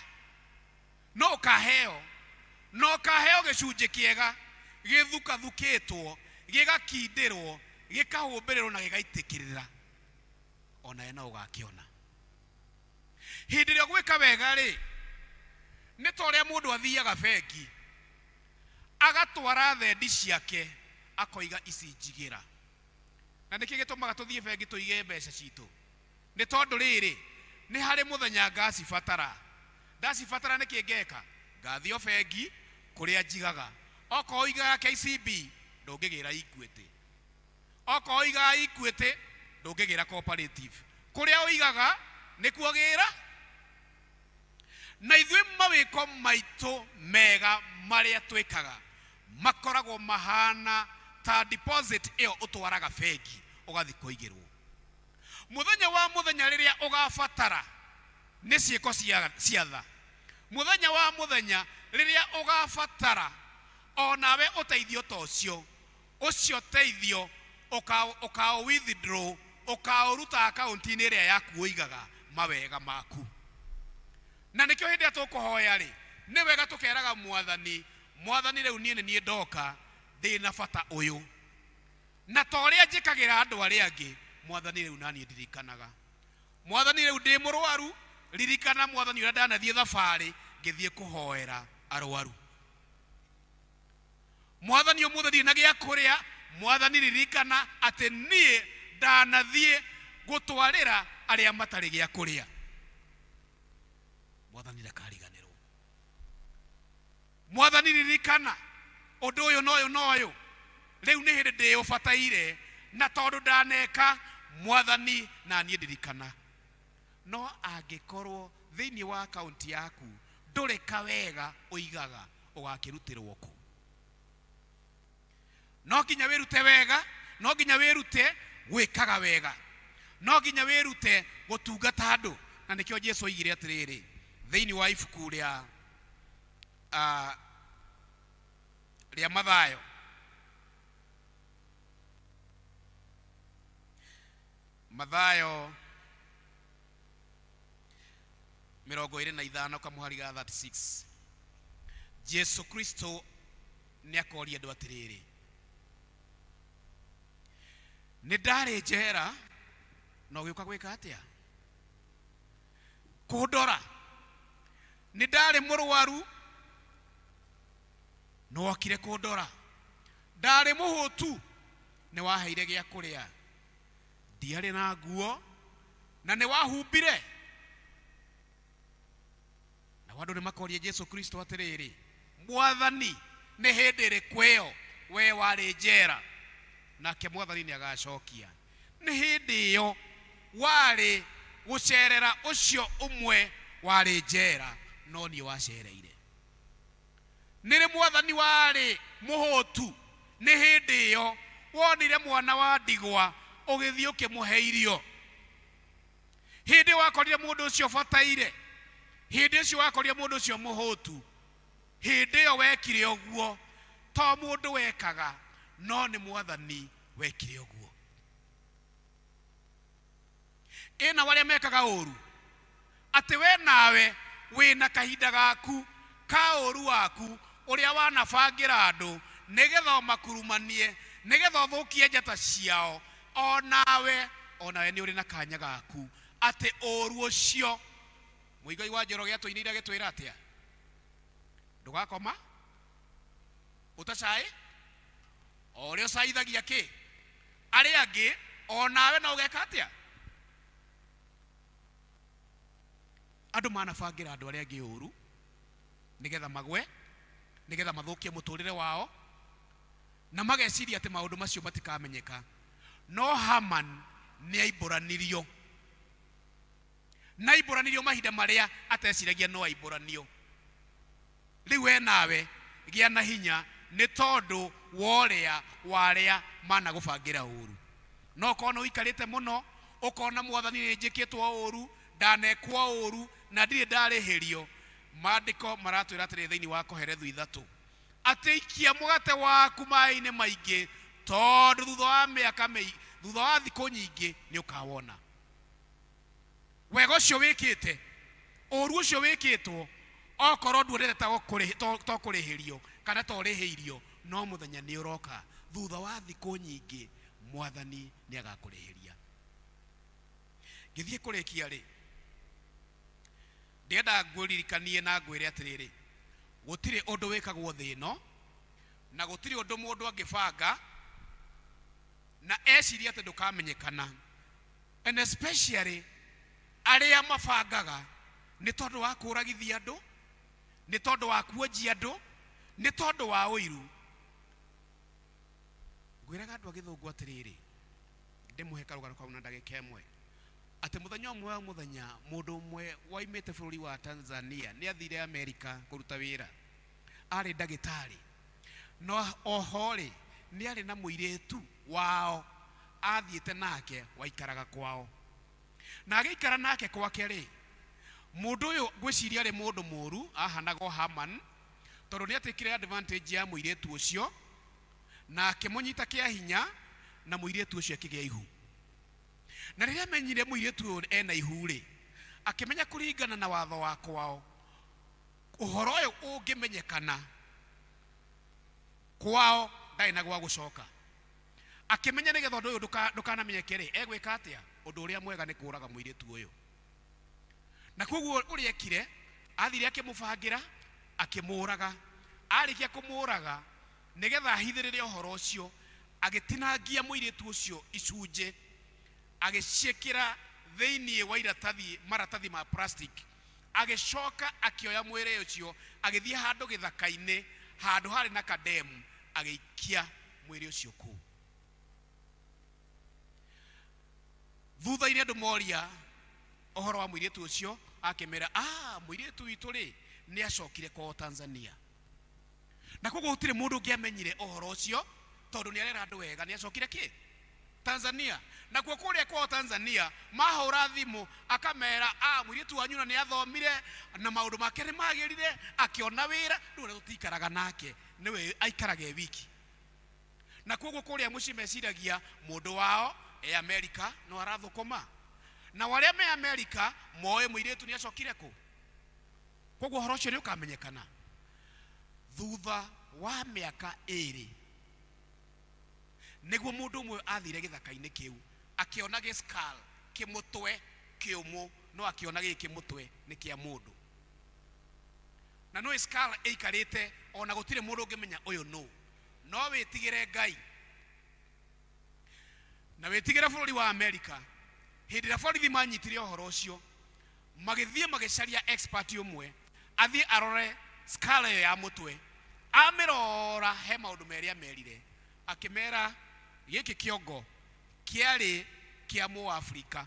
no ũkaheo, no ũkaheo gĩcunjĩ kĩega gĩthukathukĩtwo, gĩgakindĩrwo, gĩkahũmbĩrĩrwo na gĩgaitĩkĩrĩra, o nawe no ũgakĩona. Hĩndĩ ĩrĩa ũgwĩka wega rĩ, nĩ ta ũrĩa mũndũ athiaga bengi agatwara thendi ciake akoiga ici njigĩra. Na nĩkĩ gĩtũmaga tũthiĩ bengi tũige mbeca citũ? Nĩ tondũ rĩrĩ, nĩ harĩ mũthenya ngacibatara. Ndacibatara nĩkĩ ngeka? Ngathiĩ o bengi kũrĩa njigaga. Okorwo ũigaga KCB ndũngĩgĩra Equity, okorwo ũigaga Equity ndũngĩgĩra Cooperative. Kũrĩa ũigaga nĩkuo gĩra. Na ithuĩ mawĩko maitũ mega marĩa twĩkaga makoragwo mahana ta deposit ĩyo ũtwaraga bengi ũgathiĩ kũigĩrwo. Mũthenya wa mũthenya rĩrĩa ũgabatara nĩ ciĩko cia tha, mũthenya wa mũthenya rĩrĩa ũgabatara o nawe ũteithio ta ũcio, ũcio teithio ũkaũ withdraw, ũkaũruta akaunti-inĩ ĩrĩa yaku ũigaga mawega maku. Na nĩkĩo hĩndĩ ĩrĩa tũkũhoya rĩ, nĩ wega tũkeraga Mwathani, Mwathani rĩu niĩ nĩ niĩ ndoka ndĩna bata ũyũ, na ta ũrĩa njĩkagĩra andũ arĩa angĩ, Mwathani rĩu naniĩ ndirikanaga. Mwathani rĩu ndĩ mũrwaru, ririkana Mwathani ũrĩa ndanathiĩ thabarĩ ngĩthiĩ kũhoera arwaru. Mwathani ũmũthĩ ndirĩ na gĩa kũrĩa, Mwathani ririkana atĩ niĩ ndanathiĩ gũtwarĩra arĩa matarĩ gĩa kũrĩa. Mwathani ndakariganĩrwo. Mwathani ririkana ũndũ ũyũ na ũyũ na ũyũ, rĩu nĩ hĩndĩ ndĩũbataire, na tondũ ndaneka, Mwathani na niĩ ndirikana. No angĩkorwo thĩinĩ wa akaunti yaku ndũrĩ kawega ũigaga, ũgakĩrutĩrwo kũ? No nginya wĩrute wega, no nginya wĩrute gwĩkaga wega, no nginya wĩrute gũtungata andũ. Na nĩkĩo Jesu oigire atĩrĩrĩ thĩinĩ wa ibuku rĩa rĩa Mathayo, Mathayo 25 kamũhari ga 36, Jesu Kristo nĩ akoria andũ atĩrĩrĩ, nĩ ndarĩ njera na ũgĩũka gwĩka atĩa? Kũndora. Nĩ ndarĩ mũrwaru na wokire kũndora. Ndarĩ mũhũtu nĩ waheire gĩa kũrĩa. Ndiarĩ na nguo na nĩ wahumbire. Nao andũ nĩ makoria Jesu Kristo atĩrĩrĩ, Mwathani, nĩ hĩndĩ ĩrĩkũ ĩyo we warĩ njera? Nake Mwathani nĩ agacokia, nĩ hĩndĩ ĩyo warĩ gũcerera ũcio ũmwe warĩ njera, no niĩ wacereire. Nĩ rĩ Mwathani warĩ mũhũtu? Nĩ hĩndĩ ĩyo wonire mwana wa ndigwa ũgĩthiĩ ũkĩmũhe irio. Hĩndĩ wakorire mũndũ ũcio ũbataire, hĩndĩ ũcio wakorire mũndũ ũcio mũhũtu, hĩndĩ ĩyo wekire ũguo to mũndũ wekaga, no nĩ Mwathani wekire ũguo. Ĩna arĩa mekaga ũru, atĩ we nawe wĩna kahinda gaku ka ũru waku ũrĩa wanabangĩra andũ nĩgetha ũmakurumanie, nĩgetha ũthũkie njata ciao, onawe onawe nĩ ũrĩ na kanya gaku atĩ ũru ũcio. Mũigai wa Njoroge atũinĩire agĩtwĩra atĩa? Ndũgakoma ũtacaĩ, o ũrĩa ũcaithagia kĩ arĩa angĩ, onawe no ũgeka atĩa? Andũ manabangĩra andũ arĩa angĩ ũru nĩgetha magwe, nĩgetha mathũkie mũtũrĩre wao, na mageciria atĩ maũndũ macio matikamenyeka. No Haman nĩ aimbũranirio, na aimbũranirio mahinda marĩa ateciragia no aimbũranio. Rĩu we nawe gĩa na hinya nĩ tondũ wa ũrĩa wa arĩa managũbangĩra ũru. No ũkorwo nĩ ũikarĩte mũno ũkona Mwathani nĩ njĩkĩtwo ũru, ndanekwo ũru na ndirĩ ndarĩhĩrio. Maandĩko maratwĩra atĩrĩ thĩinĩ wa Kohelethu 3 atĩ ikia mũgate waku maĩ-inĩ maingĩ, tondũ thutha wa mĩaka thutha wa thikũ nyingĩ nĩ ũkawona. Wega ũcio wĩkĩte, ũru ũcio wĩkĩtwo, okorwo nduonete ta ũkũrĩhĩrio kana ta ũrĩhĩirio, no mũthenya nĩ ũroka thutha wa thikũ nyingĩ Mwathani nĩ agakũrĩhĩria. Ngĩthiĩ kũrĩkia rĩ, ndĩrenda ngũririkanie na ngwĩre atĩrĩrĩ, gũtirĩ ũndũ wĩkagwo thĩ ĩno, na gũtirĩ ũndũ mũndũ angĩbanga na ecirie atĩ ndũkamenyekana. And especially arĩa mabangaga nĩ tondũ wa kũragithia andũ, nĩ tondũ wa kuonjia andũ, nĩ tondũ wa ũiru. Ngwĩraga andũ a gĩthũngũ atĩrĩrĩ, ndĩmũhe karũgano kau na ndagĩka ĩmwe, atĩ mũthenya ũmwe wa mũthenya mũndũ ũmwe waimĩte bũrũri wa Tanzania nĩ athire Amerika kũruta wĩra, arĩ ndagĩtarĩ, no oho rĩ nĩ arĩ na mũirĩtu wao athiĩte nake waikaraga kwao, na agĩikara nake kwake rĩ, mũndũ ũyũ ngwĩciria arĩ mũndũ mũru, ahanaga o Haman, tondũ nĩ atekire advantage ya mũirĩtu ũcio na akĩmũnyita kĩa hinya, na mũirĩtu ũcio akĩgĩa ihu. Na rĩrĩa amenyire mũirĩtu ũyũ ena ihu rĩ, akĩmenya kũringana na watho wa kwao, ũhoro ũyũ ũngĩmenyekana kwao ndarĩ na gwa gũcoka. Akĩmenya nĩgetha ũndũ ũyũ ndũkanamenyeke rĩ, egwĩka atĩa? Ũndũ ũrĩa mwega nĩ kũũraga mũirĩtu ũyũ. Na koguo ũrĩa ekire, athire akĩmũbangĩra, akĩmũũraga. Arĩkia kũmũũraga, nĩgetha ahithĩrĩre ũhoro ũcio, agĩtinangia mũirĩtu ũcio icunjĩ, agĩciĩkĩra thĩinĩ wa iratathi, maratathi ma plastic, agĩcoka akĩoya mwĩrĩ ũcio, agĩthiĩ handũ gĩthaka-inĩ, handũ harĩ na kademu, agĩikia mwĩrĩ ũcio kũu. Thutha-inĩ andũ moria ũhoro wa mũirĩtu ũcio, akĩmera, mũirĩtu witũ rĩ, nĩ acokire kwao Tanzania. Na koguo gũtirĩ mũndũ ũngĩamenyire ũhoro ũcio, tondũ nĩ arera andũ wega, nĩ acokire kĩ? Tanzania. Na kuo kũrĩa kwao Tanzania, mahũra thimũ, akamera, mũirĩtu wanyu na nĩ athomire, na maũndũ make nĩ magĩrire, akĩona wĩra, rĩu ona tũtikaraga nake, nĩwe aikaraga e wiki. Na koguo kũrĩa mũciĩ meciragia mũndũ wao e Amerika no arathũkũma. Na arĩa me Amerika moĩ mũirĩtu nĩ acokire kũ. Koguo ũhoro ũcio nĩ ũkamenyekana. Thutha wa mĩaka 2 nĩguo mũndũ ũmwe athire gĩthaka-inĩ kĩu, akĩona gĩskal kĩmũtwe kĩũmũ, no akĩona gĩkĩ kĩmũtwe nĩ kĩa mũndũ. Na no skull ĩikarĩte ona gũtirĩ mũndũ ũngĩmenya ũyũ nũ. No wĩtigĩre Ngai na wĩtigĩre bũrũri wa Amerika. Hĩndĩ ĩrĩa borithi manyitire ũhoro ũcio, magĩthiĩ magĩcaria expert ũmwe athiĩ arore skull ĩyo ya mũtwe. Amĩrora he maũndũ merĩ amerire, akĩmera gĩkĩ kĩongo kĩarĩ kĩa Mũafrika,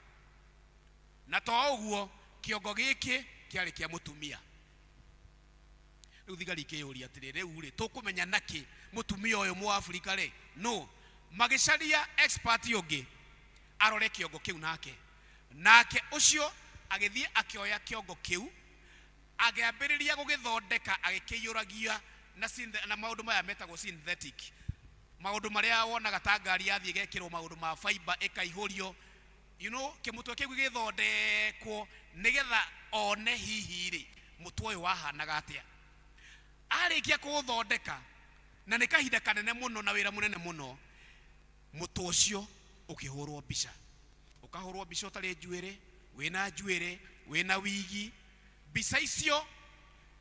na to ũguo kĩongo gĩkĩ kĩarĩ kĩa mũtumia. Rĩu thigari ikĩyũria atĩrĩ, rĩu rĩ tũkũmenya nakĩ mũtumia ũyũ Mũafrika rĩ nũ? Magĩcaria expert ũngĩ arore kĩongo kĩu nake. Nake ũcio agĩthiĩ akĩoya kĩongo kĩu, agĩambĩrĩria gũgĩthondeka, agĩkĩiyũragia na na maũndũ maya metagwo synthetic, maũndũ marĩa wonaga ta ngari yathiĩ ĩgekĩrwo maũndũ ma fiber ĩkaihũrio, kĩmũtwe kĩu gĩgĩthondekwo nĩgetha one hihi rĩ mũtwe ũyũ wahanaga atĩa. Arĩkia kũũthondeka, na nĩ kahinda kanene mũno na wĩra mũnene mũno, mũtwe ũcio ũkĩhũrwo mbica, ũkahũrwo mbica ũtarĩ njuĩrĩ, wĩna njuĩrĩ, wĩna wigi. Mbica icio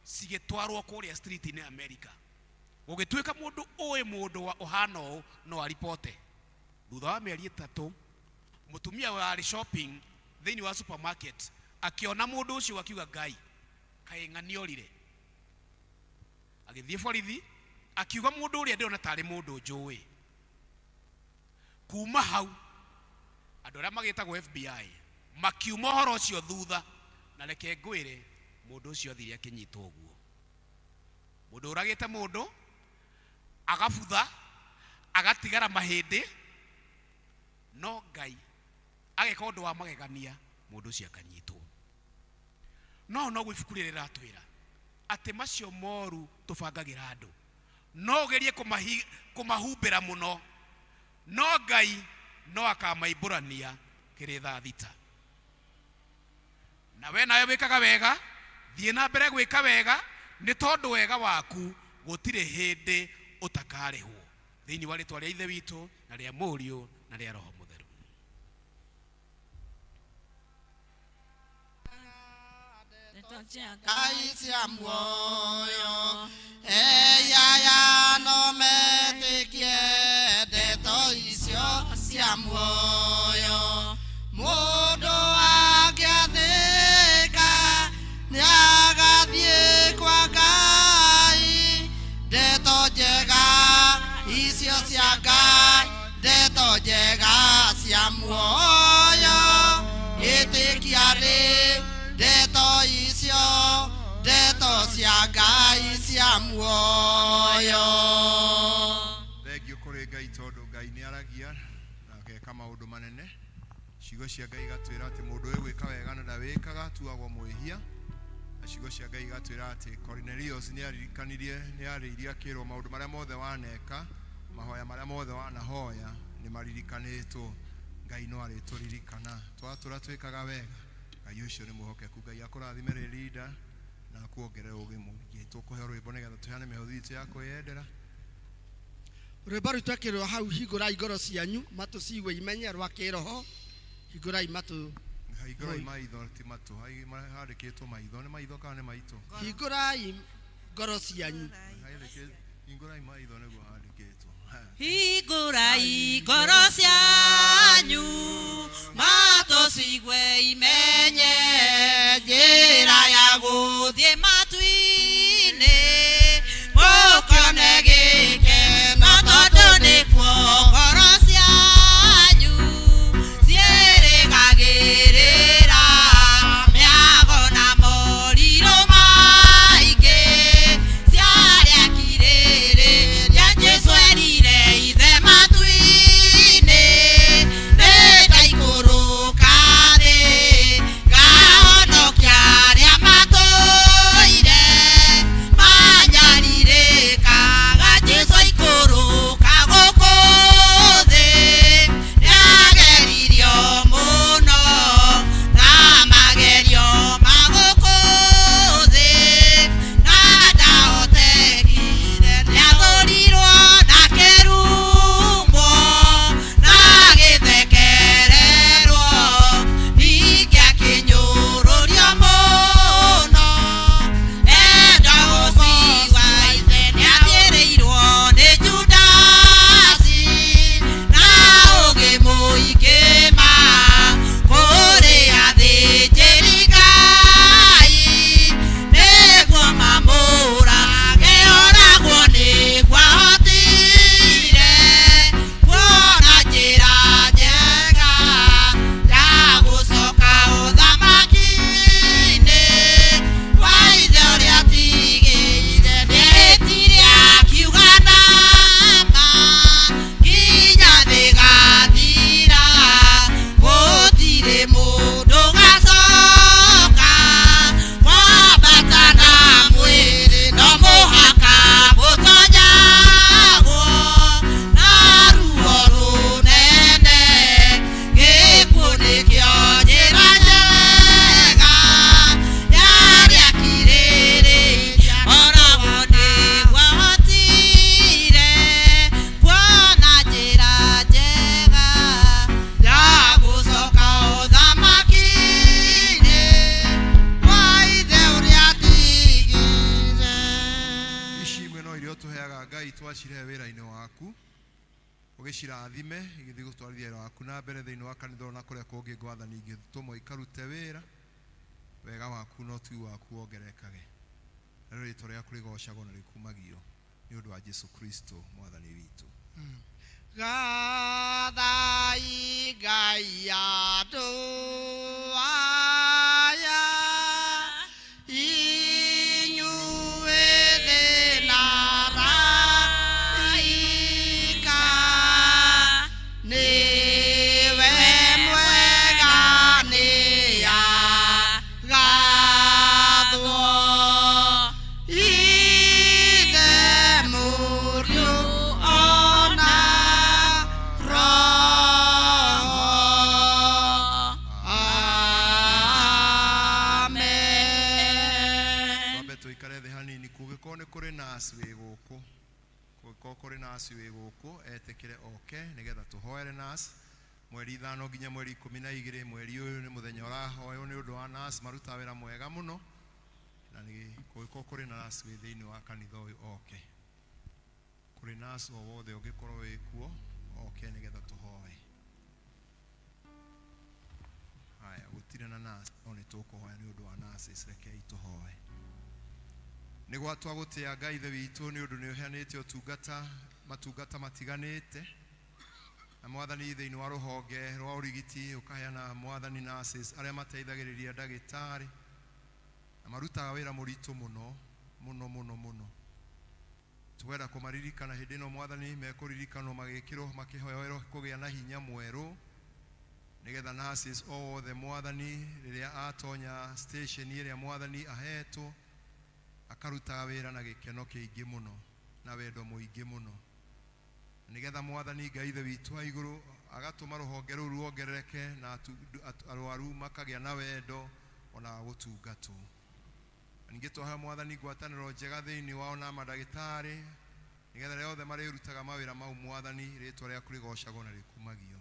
cigĩtwarwo kũrĩa street-inĩ America, gũgĩtuĩka mũndũ ũĩ mũndũ wa ũhana ũũ no aripote. Thutha wa mĩeri 3, mũtumia warĩ shopping thĩinĩ wa supermarket akĩona mũndũ ũcio, akiuga, Ngai, kaĩ ng'ani orire. Agĩthiĩ borithi akiuga, mũndũ ũrĩa ndĩrona tarĩ mũndũ njũĩ. Kuma hau andũ arĩa magĩtagwo FBI makiuma ũhoro ũcio thutha, na reke ngwĩre, mũndũ ũcio athire akĩnyitwo ũguo. Mũndũ ũragĩte mũndũ agabutha agatigara mahĩndĩ, no Ngai ageka ũndũ wa magegania, mũndũ ũcio akanyitwo. No noguo ibuku rĩrĩ rĩratwĩra atĩ macio moru tũbangagĩra andũ, no ũgerie kũmahumbĩra mũno, no Ngai no akamaimbũrania kĩrĩ thaa 6. Na we nawe wĩkaga wega, thiĩ na mbere gwĩka wega, nĩ tondũ wega waku gũtirĩ hĩndĩ ũtakarĩhwo. Thĩinĩ wa rĩtwa rĩa Ithe witũ na rĩa Mũriũ na rĩa Roho Mũtheru. Ngai cia muoyo, eyaya no metĩkie ndeto icio cia muoyo. Mũndũ angĩathĩka nĩagathiĩ kwa Ngai. Ndeto njega icio cia Ngai, ndeto njega cia muoyo, ĩtĩkia rĩ ndeto icio, ndeto cia Ngai cia muoyo. Thengio kũrĩ Ngai, tondũ Ngai nĩ aragia na ageka maũndũ manene. Ciugo cia Ngai igatwĩra atĩ mũndũ ũyũ gwĩka wega na ndawĩkaga atuagwo mwĩhia, na ciugo cia Ngai igatwĩra atĩ Cornelius nĩ aririkanirie, nĩ arĩirie akĩrwo maũndũ marĩa mothe waneka, mahoya marĩa mothe wanahoya nĩ maririkanĩtwo. Ngai no arĩtũririkana twatũra twĩkaga wega. Ngai ũcio nĩ mwĩhokeku. Ngai akũrathime rĩ leader na akuongerere ũgĩ mũingĩ. Tũkũhe rwĩmbo nĩgetha tũheane mĩhothi itũ ya kwĩyendera. Rwĩmbo rũu twekĩrwo hau, hingũrai ngoro cianyu, matũ ciigue imenye, rwa kĩroho, hingũrai matũ. Hingũrai maitho, ti matũ. Handĩkĩtwo maitho, nĩ maitho kana nĩ maitũ? Hingũrai ngoro cianyu. Hingũrai maitho nĩguo handĩkĩtwo. Hingũrai ngoro cianyu, matũ ciigue imenye njĩra ya gũthiĩ matu-inĩ, mũkone gĩkeno tondũ nĩkuo ngoro cianyu ciĩrĩgagĩrĩra mĩago na morirũ maingĩ ciarĩa kirĩrĩria. Jesũ erire Ithe matu-inĩ, nĩndaikũrũka thĩ. ciaku ũgĩcirathime igĩthiĩ gũtwarithia wĩra waku na mbere thĩinĩ wa kanitha ona kũrĩa kũngĩ ngwathani ingĩtũmwo ikarute wĩra wega waku na ũtugi waku wongerekage na rĩo rĩtwa rĩaku rĩgocagwo na rĩkumagio nĩ ũndũ wa Jesu Kristo mwathani witũ. Gathai Ngai andũ aya inyuĩ thĩ na araika nĩwe mwega nĩagathwo Ithe Mũriũ ona Roho. Amen. Twambe tũikare thĩ hanini kũngĩkorwo nĩ kũrĩ nurse wĩ gũkũ kũngĩkorwo kũrĩ nurse wĩ gũkũ etĩkĩre oke nĩgetha tũhoere nurse mweri 5 nginya mweri 12 mweri ũyũ nĩ mũthenya ũrahoywo nĩ ũndũ wa nurse marutaga wĩra mwega mũno na nĩ kũngĩkorwo kũrĩ na nurse wĩ thĩinĩ wa kanitha ũyũ oke kũrĩ nurse o wothe ũngĩkorwo wĩ kuo oke nĩgetha tũhoe. Haya, gũtirĩ na nurse no nĩ tũkũhoya nĩ ũndũ wa nurses, rekei tũhoe. Nĩ gwatwa gũtĩa Ngai ithe witũ nĩ ũndũ nĩ ũheanĩte ũtungata matungata matiganĩte na mwathani thĩinĩ wa rũhonge rwa ũrigiti ũkaheana mwathani nurses arĩa mateithagĩrĩria ndagĩtarĩ na marutaga wĩra mũritũ mũno mũno mũno mũno. Twenda kũmaririkana hĩndĩ ĩno mwathani mekũririkanwo magĩkĩrwo makĩhoerwo kũgĩa na hinya mwerũ nĩgetha nurses o wothe mwathani rĩrĩa atonya station ĩrĩa mwathani ahetwo akarutaga wĩra na gĩkeno kĩingĩ mũno na wendo mũingĩ mũno nĩgetha mwathani Ngai ithe witũ wa igũrũ agatũma rũhonge rũu ruongerereke na arwaru makagĩa na wendo ona wa gũtungatwo. Ningĩ twahoya mwathani ngwatanĩro njega thĩinĩ wao na mandagĩtarĩ nĩgetha rĩrĩa othe marĩrutaga mawĩra mau mwathani rĩtwa rĩaku rĩgocagwo na rĩkumagio.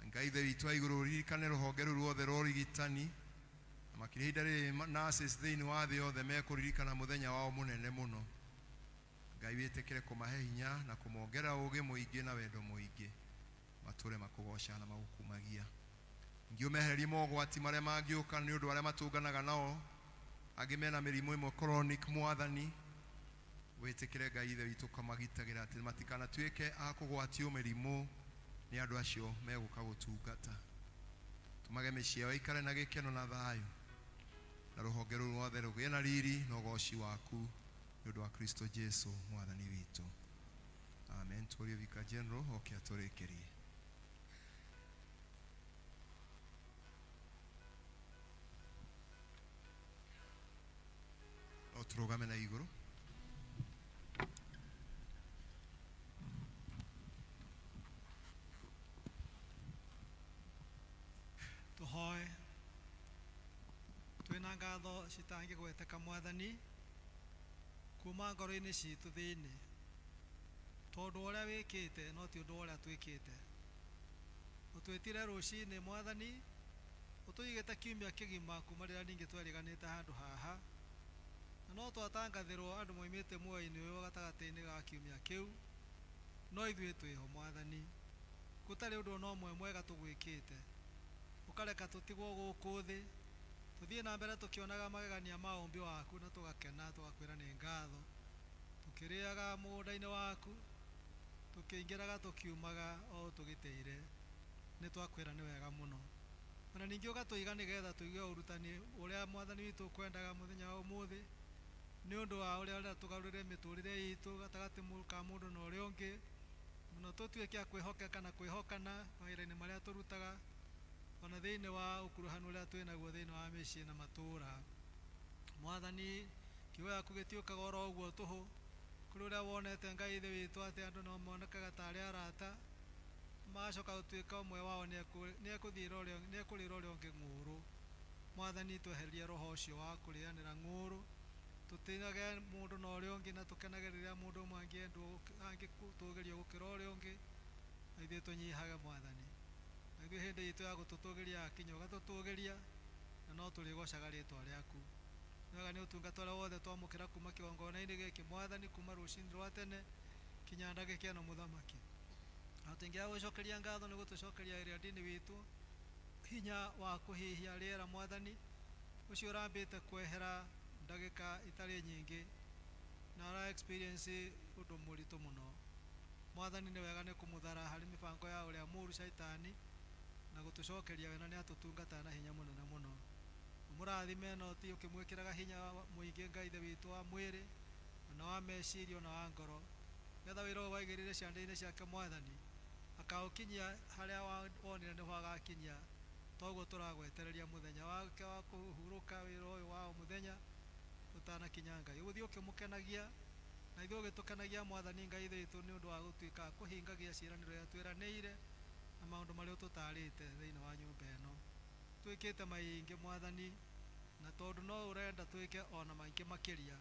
Ngai ithe witũ wa igũrũ ririkane rũhonge rũu ruothe rwa ũrigitani na makĩria ihinda rĩrĩ nurses thĩinĩ wa thĩ yothe mekũririkana mũthenya wao mũnene mũno. Ngai wĩtĩkĩre kũmahe hinya na kũmongerera ũũgĩ mũingĩ na wendo mũingĩ matũre makũgocaga na magũkumagia. Ningĩ ũmehererie mogwati marĩa mangĩũka nĩ ũndũ arĩa matũnganaga nao angĩ mena mĩrimũ ĩmwe chronic mwathani wĩtĩkĩre Ngai ithe witũ ũkamagitagĩra atĩ matikanatuĩke a kũgwatio mĩrimũ nĩ andũ acio megũka gũtungata. Tũmage mĩciĩ yao ĩikare na gĩkeno na thayũ na rũhonge rũu ruothe rũgĩe na riri na ũgoci waku nĩ ũndũ wa Kristo Jesu mwathani witũ. Amen. Tũrie Vicar General oke atũrĩkĩrie. No tũrũgame na igũrũ. Tũhoe twĩna ngatho citangĩgweteka mwathani kuma ngoro-inĩ citũ thĩinĩ tondũ ũrĩa wĩkĩte no ti ũndũ ũrĩa twĩkĩte. Ũtwĩtire rũcinĩ mwathani ũtũigĩte kiumia kĩgima kuma rĩrĩa ningĩ tweriganĩte handũ haha na no twatangathĩrwo andũ moimĩte muoyo-inĩ ũyũ gatagatĩ-inĩ ga kiumia kĩu no ithuĩ twĩho mwathani gũtarĩ ũndũ ona ũmwe mwega tũgwĩkĩte ũkareka tũtigwo gũkũ thĩ tũthiĩ na mbere tũkĩonaga magegania ma ũmbi waku na tũgakena tũgakwĩra nĩ ngatho tũkĩrĩaga mũgũnda-inĩ waku tũkĩingĩraga tũkiumaga o tũgĩtĩire nĩ twakwĩra nĩ wega mũno. Ona ningĩ ũgatũiga nĩgetha tũigue ũrutani ũrĩa mwathani witũ ũkwendaga mũthenya wa ũmũthĩ nĩ ũndũ wa ũrĩa ũrenda tũgarũrĩre mĩtũrĩre itũ gatagatĩ ka mũndũ na ũrĩa ũngĩ mũno tũtuĩke a kwĩhokeka na kwĩhokana mawĩra-inĩ marĩa tũrutaga ona thĩinĩ wa ũkuruhanu ũrĩa twĩnaguo thĩinĩ wa mĩciĩ na matũũra. Mwathani kiugo gĩaku gĩtiũkaga oro ũguo tũhũ kũrĩ ũrĩa wonete Ngai ithe witũ atĩ andũ no monekaga tarĩ arata magacoka gũtuĩka ũmwe wao nĩekũrĩra ũrĩa ũngĩ ng'ũũrũ. Mwathani twehererie roho ũcio wa kũrĩanĩra ng'ũũrũ tũtĩage mũndũ na ũrĩa ũngĩ na tũkenage rĩrĩa mũndũ ũmwe angĩendwo angĩtũgĩrio gũkĩra ũrĩa ũngĩ na ithuĩ tũnyihage mwathani. Na ithuĩ hĩndĩ itũ ya gũtũtũgĩria yakinya ũgatũtũgĩria na no tũrĩgocaga rĩtwa rĩaku. Nĩ wega nĩ ũtungata ũrĩa wothe twamũkĩra kuma kĩgongona-inĩ gĩkĩ mwathani kuma rũcinĩ rwa tene Kinya ndagĩka ĩno mũthamaki. Na tũingĩaga gũcokeria ngatho nĩ gũtũcokeria ĩrĩa ndini witũ hinya wa kũhihia rĩera mwathani ũcio ũrambĩte kwehera ndagĩka itarĩ nyingĩ na ara experience ũndũ mũritũ mũno. Mwathani nĩ wega nĩ kũmũthara harĩ mĩbango ya ũrĩa mũũru caitani na gũtũcokeria wena nĩ atũtungataga na hinya mũnene mũno. Ũmũrathime no ti ũkĩmwĩkĩraga hinya mũingĩ Ngai Ithe witũ wa mwĩrĩ ona wa meciria ona wa ngoro nĩgetha wĩra ũyũ waigĩrĩire ciande-inĩ ciake mwathani akaũkinyia harĩa wonire nĩho agakinyia. Toguo tũragwetereria mũthenya wake wa kũhurũka wĩra ũyũ wa o mũthenya ũtanakinya Ngai. Ũgũthiĩ ũkĩmũkenagia na ithuĩ ũgĩtũkenagia mwathani Ngai Ithe witũ nĩ ũndũ wa gũtuĩka kũhingagia ciĩranĩro iria twĩranĩire na maũndũ marĩa ũtũtarĩte thĩinĩ wa nyũmba ĩno. Twĩkĩte maingĩ mwathani na tondũ no ũrenda twĩke ona maingĩ makĩria,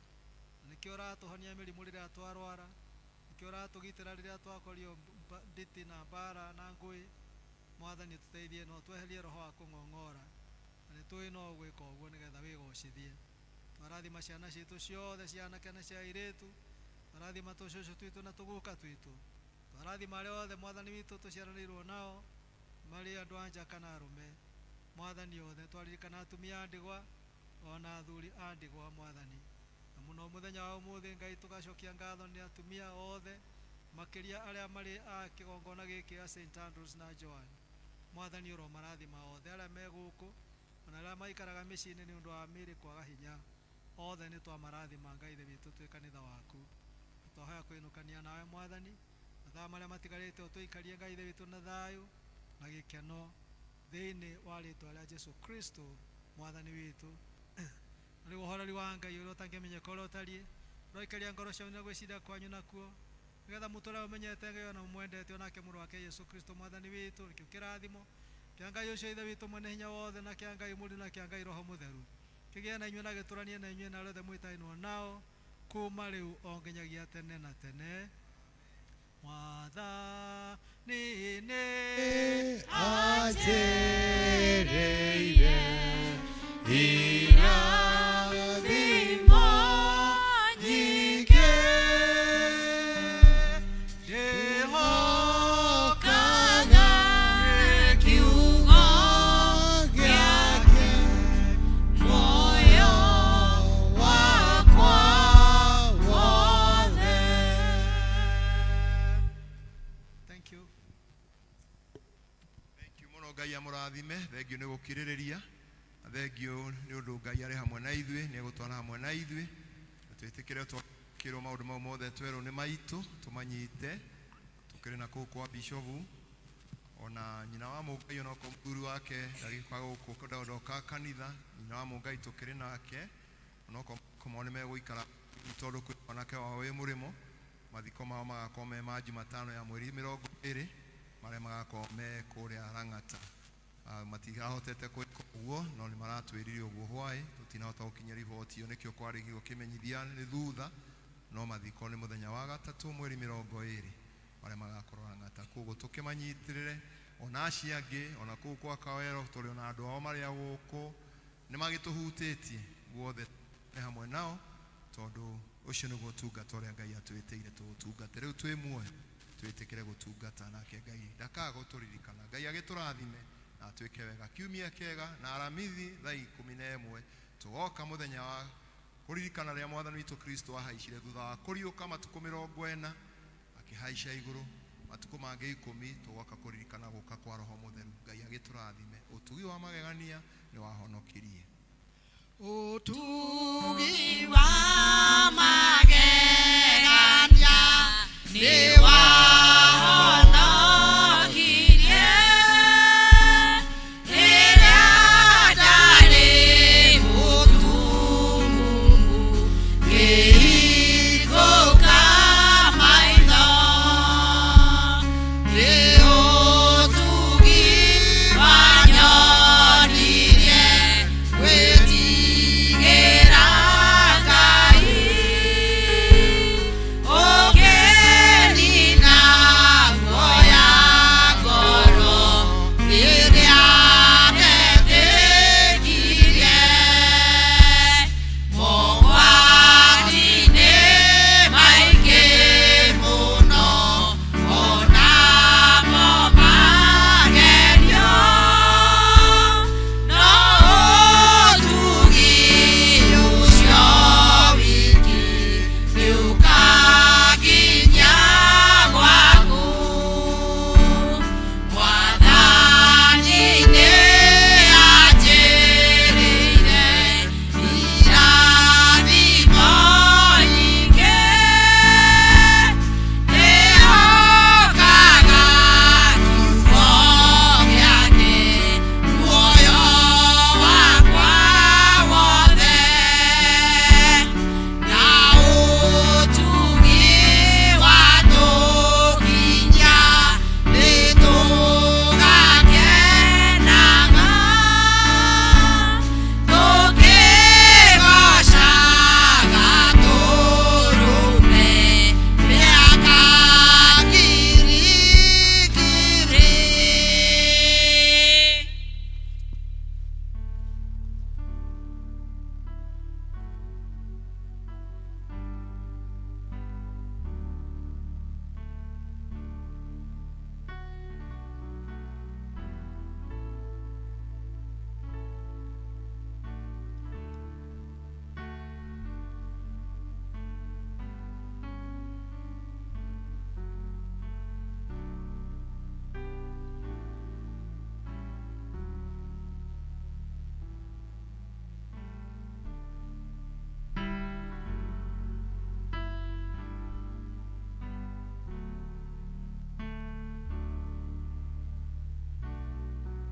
na nĩkĩo ũratũhonia mĩrimũ rĩrĩa twarwara, nĩkĩo ũratũgitĩra rĩrĩa twakorio nditi na mbara na ngũĩ. Mwathani tũteithie no tweherie roho wa kũng'ong'ora, na nĩ tũĩ no ũgwĩka ũguo nĩgetha wĩgocithie. Twarathima ciana citũ ciothe cia anake na cia airĩtu, twarathima tũcũcũ twitũ na tũguka twitũ, twarathima arĩa othe mwathani witũ tũciaranĩirwo nao marĩ andũ a nja kana arũme. Mwathani othe twaririkana atumia a ndigwa ona athuri a ndigwa mwathani. Na mũno mũthenya wa ũmũthĩ Ngai tũgacokia ngatho nĩ atumia othe makĩria arĩa marĩ a kĩgongona gĩkĩ a St Andrews na Joan. Mwathani ũromarathima othe arĩa me gũkũ ona arĩa maikaraga mĩciĩ-inĩ nĩ ũndũ wa mĩĩrĩ kwaga hinya. Othe nĩ twamarathima Ngai Ithe witũ twĩ kanitha waku. Na twahoya kwĩnũkania nawe mwathani mathaa marĩa matigarĩte ũtũikarie Ngai Ithe witũ na thayũ na gĩkeno thĩinĩ wa rĩtwa rĩa Jesu Kristo mwathani witũ. Na rĩu ũhoreri wa Ngai ũrĩa ũtangĩmenyeka ũrĩa ũtariĩ ũroikaria ngoro cianyu na gwĩciria kwanyu nakuo nĩgetha mũtũre ũmenyete Ngai ona mũmwendete onake mũrũ wake Yesu Kristo mwathani witũ. Nĩkĩo kĩrathimo kĩa Ngai ũcio Ithe witũ mwene hinya wothe na kĩa Ngai Mũriũ na kĩa Ngai Roho Mũtheru kĩgĩe na inyuĩ na gĩtũranie na inyuĩ na arĩa othe mwĩtainwo nao kuma rĩu o nginyagia tene na tene. Mwathani nĩ anjĩrĩire irathimo nyingĩ, ndĩhokaga kiugo gĩake muoyo wakwa wothe. Thank you. Thank you mũno Ngai amũrathime. Thengio nĩ gũkirĩrĩria, na thengio nĩ ũndũ Ngai arĩ hamwe na ithuĩ, nĩ egũtwara hamwe na ithuĩ. Na twĩtĩkĩre twakĩrwo maũndũ mau mothe twerwo nĩ maitũ, tũmanyite. Tũkĩrĩ na kũu kwa bishobu, ona nyina wa Mũngai onokorwo mũthuri wake ndagĩũka gũkũ ndoka kanitha, nyina wa Mũngai tũkĩrĩ nake, onokorwo mao nĩ megũikara tondũ kwĩ mwanake wao wĩ mũrĩmo. Mathiko mao magakorwo me ma Jumatano ya mweri 20 marĩa magakorwo me kũrĩa Lang'ata. Matirahotete gwĩka ũguo no nĩ maratwĩrire ũguo hwaĩ, tũtinahota gũkinyia riboti ĩyo nĩkĩo kwarĩgirwo kĩmenyithia nĩ thutha, no mathiko nĩ mũthenya wa gatatũ mweri 20 marĩa magakorwo Lang'ata. Koguo tũkĩmanyitĩrĩre ona acio angĩ ona kũu kwa Kawero tũrĩ ona andũ ao marĩa gũkũ nĩ magĩtũhutĩtie guothe nĩ hamwe nao, tondũ ũcio nĩguo ũtungata ũrĩa Ngai atwĩtĩire tũũtungate. Rĩu twĩ muoyo twĩtĩkĩre gũtungata nake Ngai ndakaga gũtũririkana. Ngai agĩtũrathime na atwĩke wega. Kiumia kĩega na Aramithi thaa 11 tũgoka mũthenya wa kũririkana rĩrĩa mwathani witũ Kristo ahaicire thutha wa kũriũka matukũ 40 akĩhaica igũrũ matukũ mangĩ 10 tũgoka kũririkana gũka kwa Roho Mũtheru. Ngai agĩtũrathime. Ũtugi wa magegania nĩ wahonokirie. Ũtugi wa magegania nĩ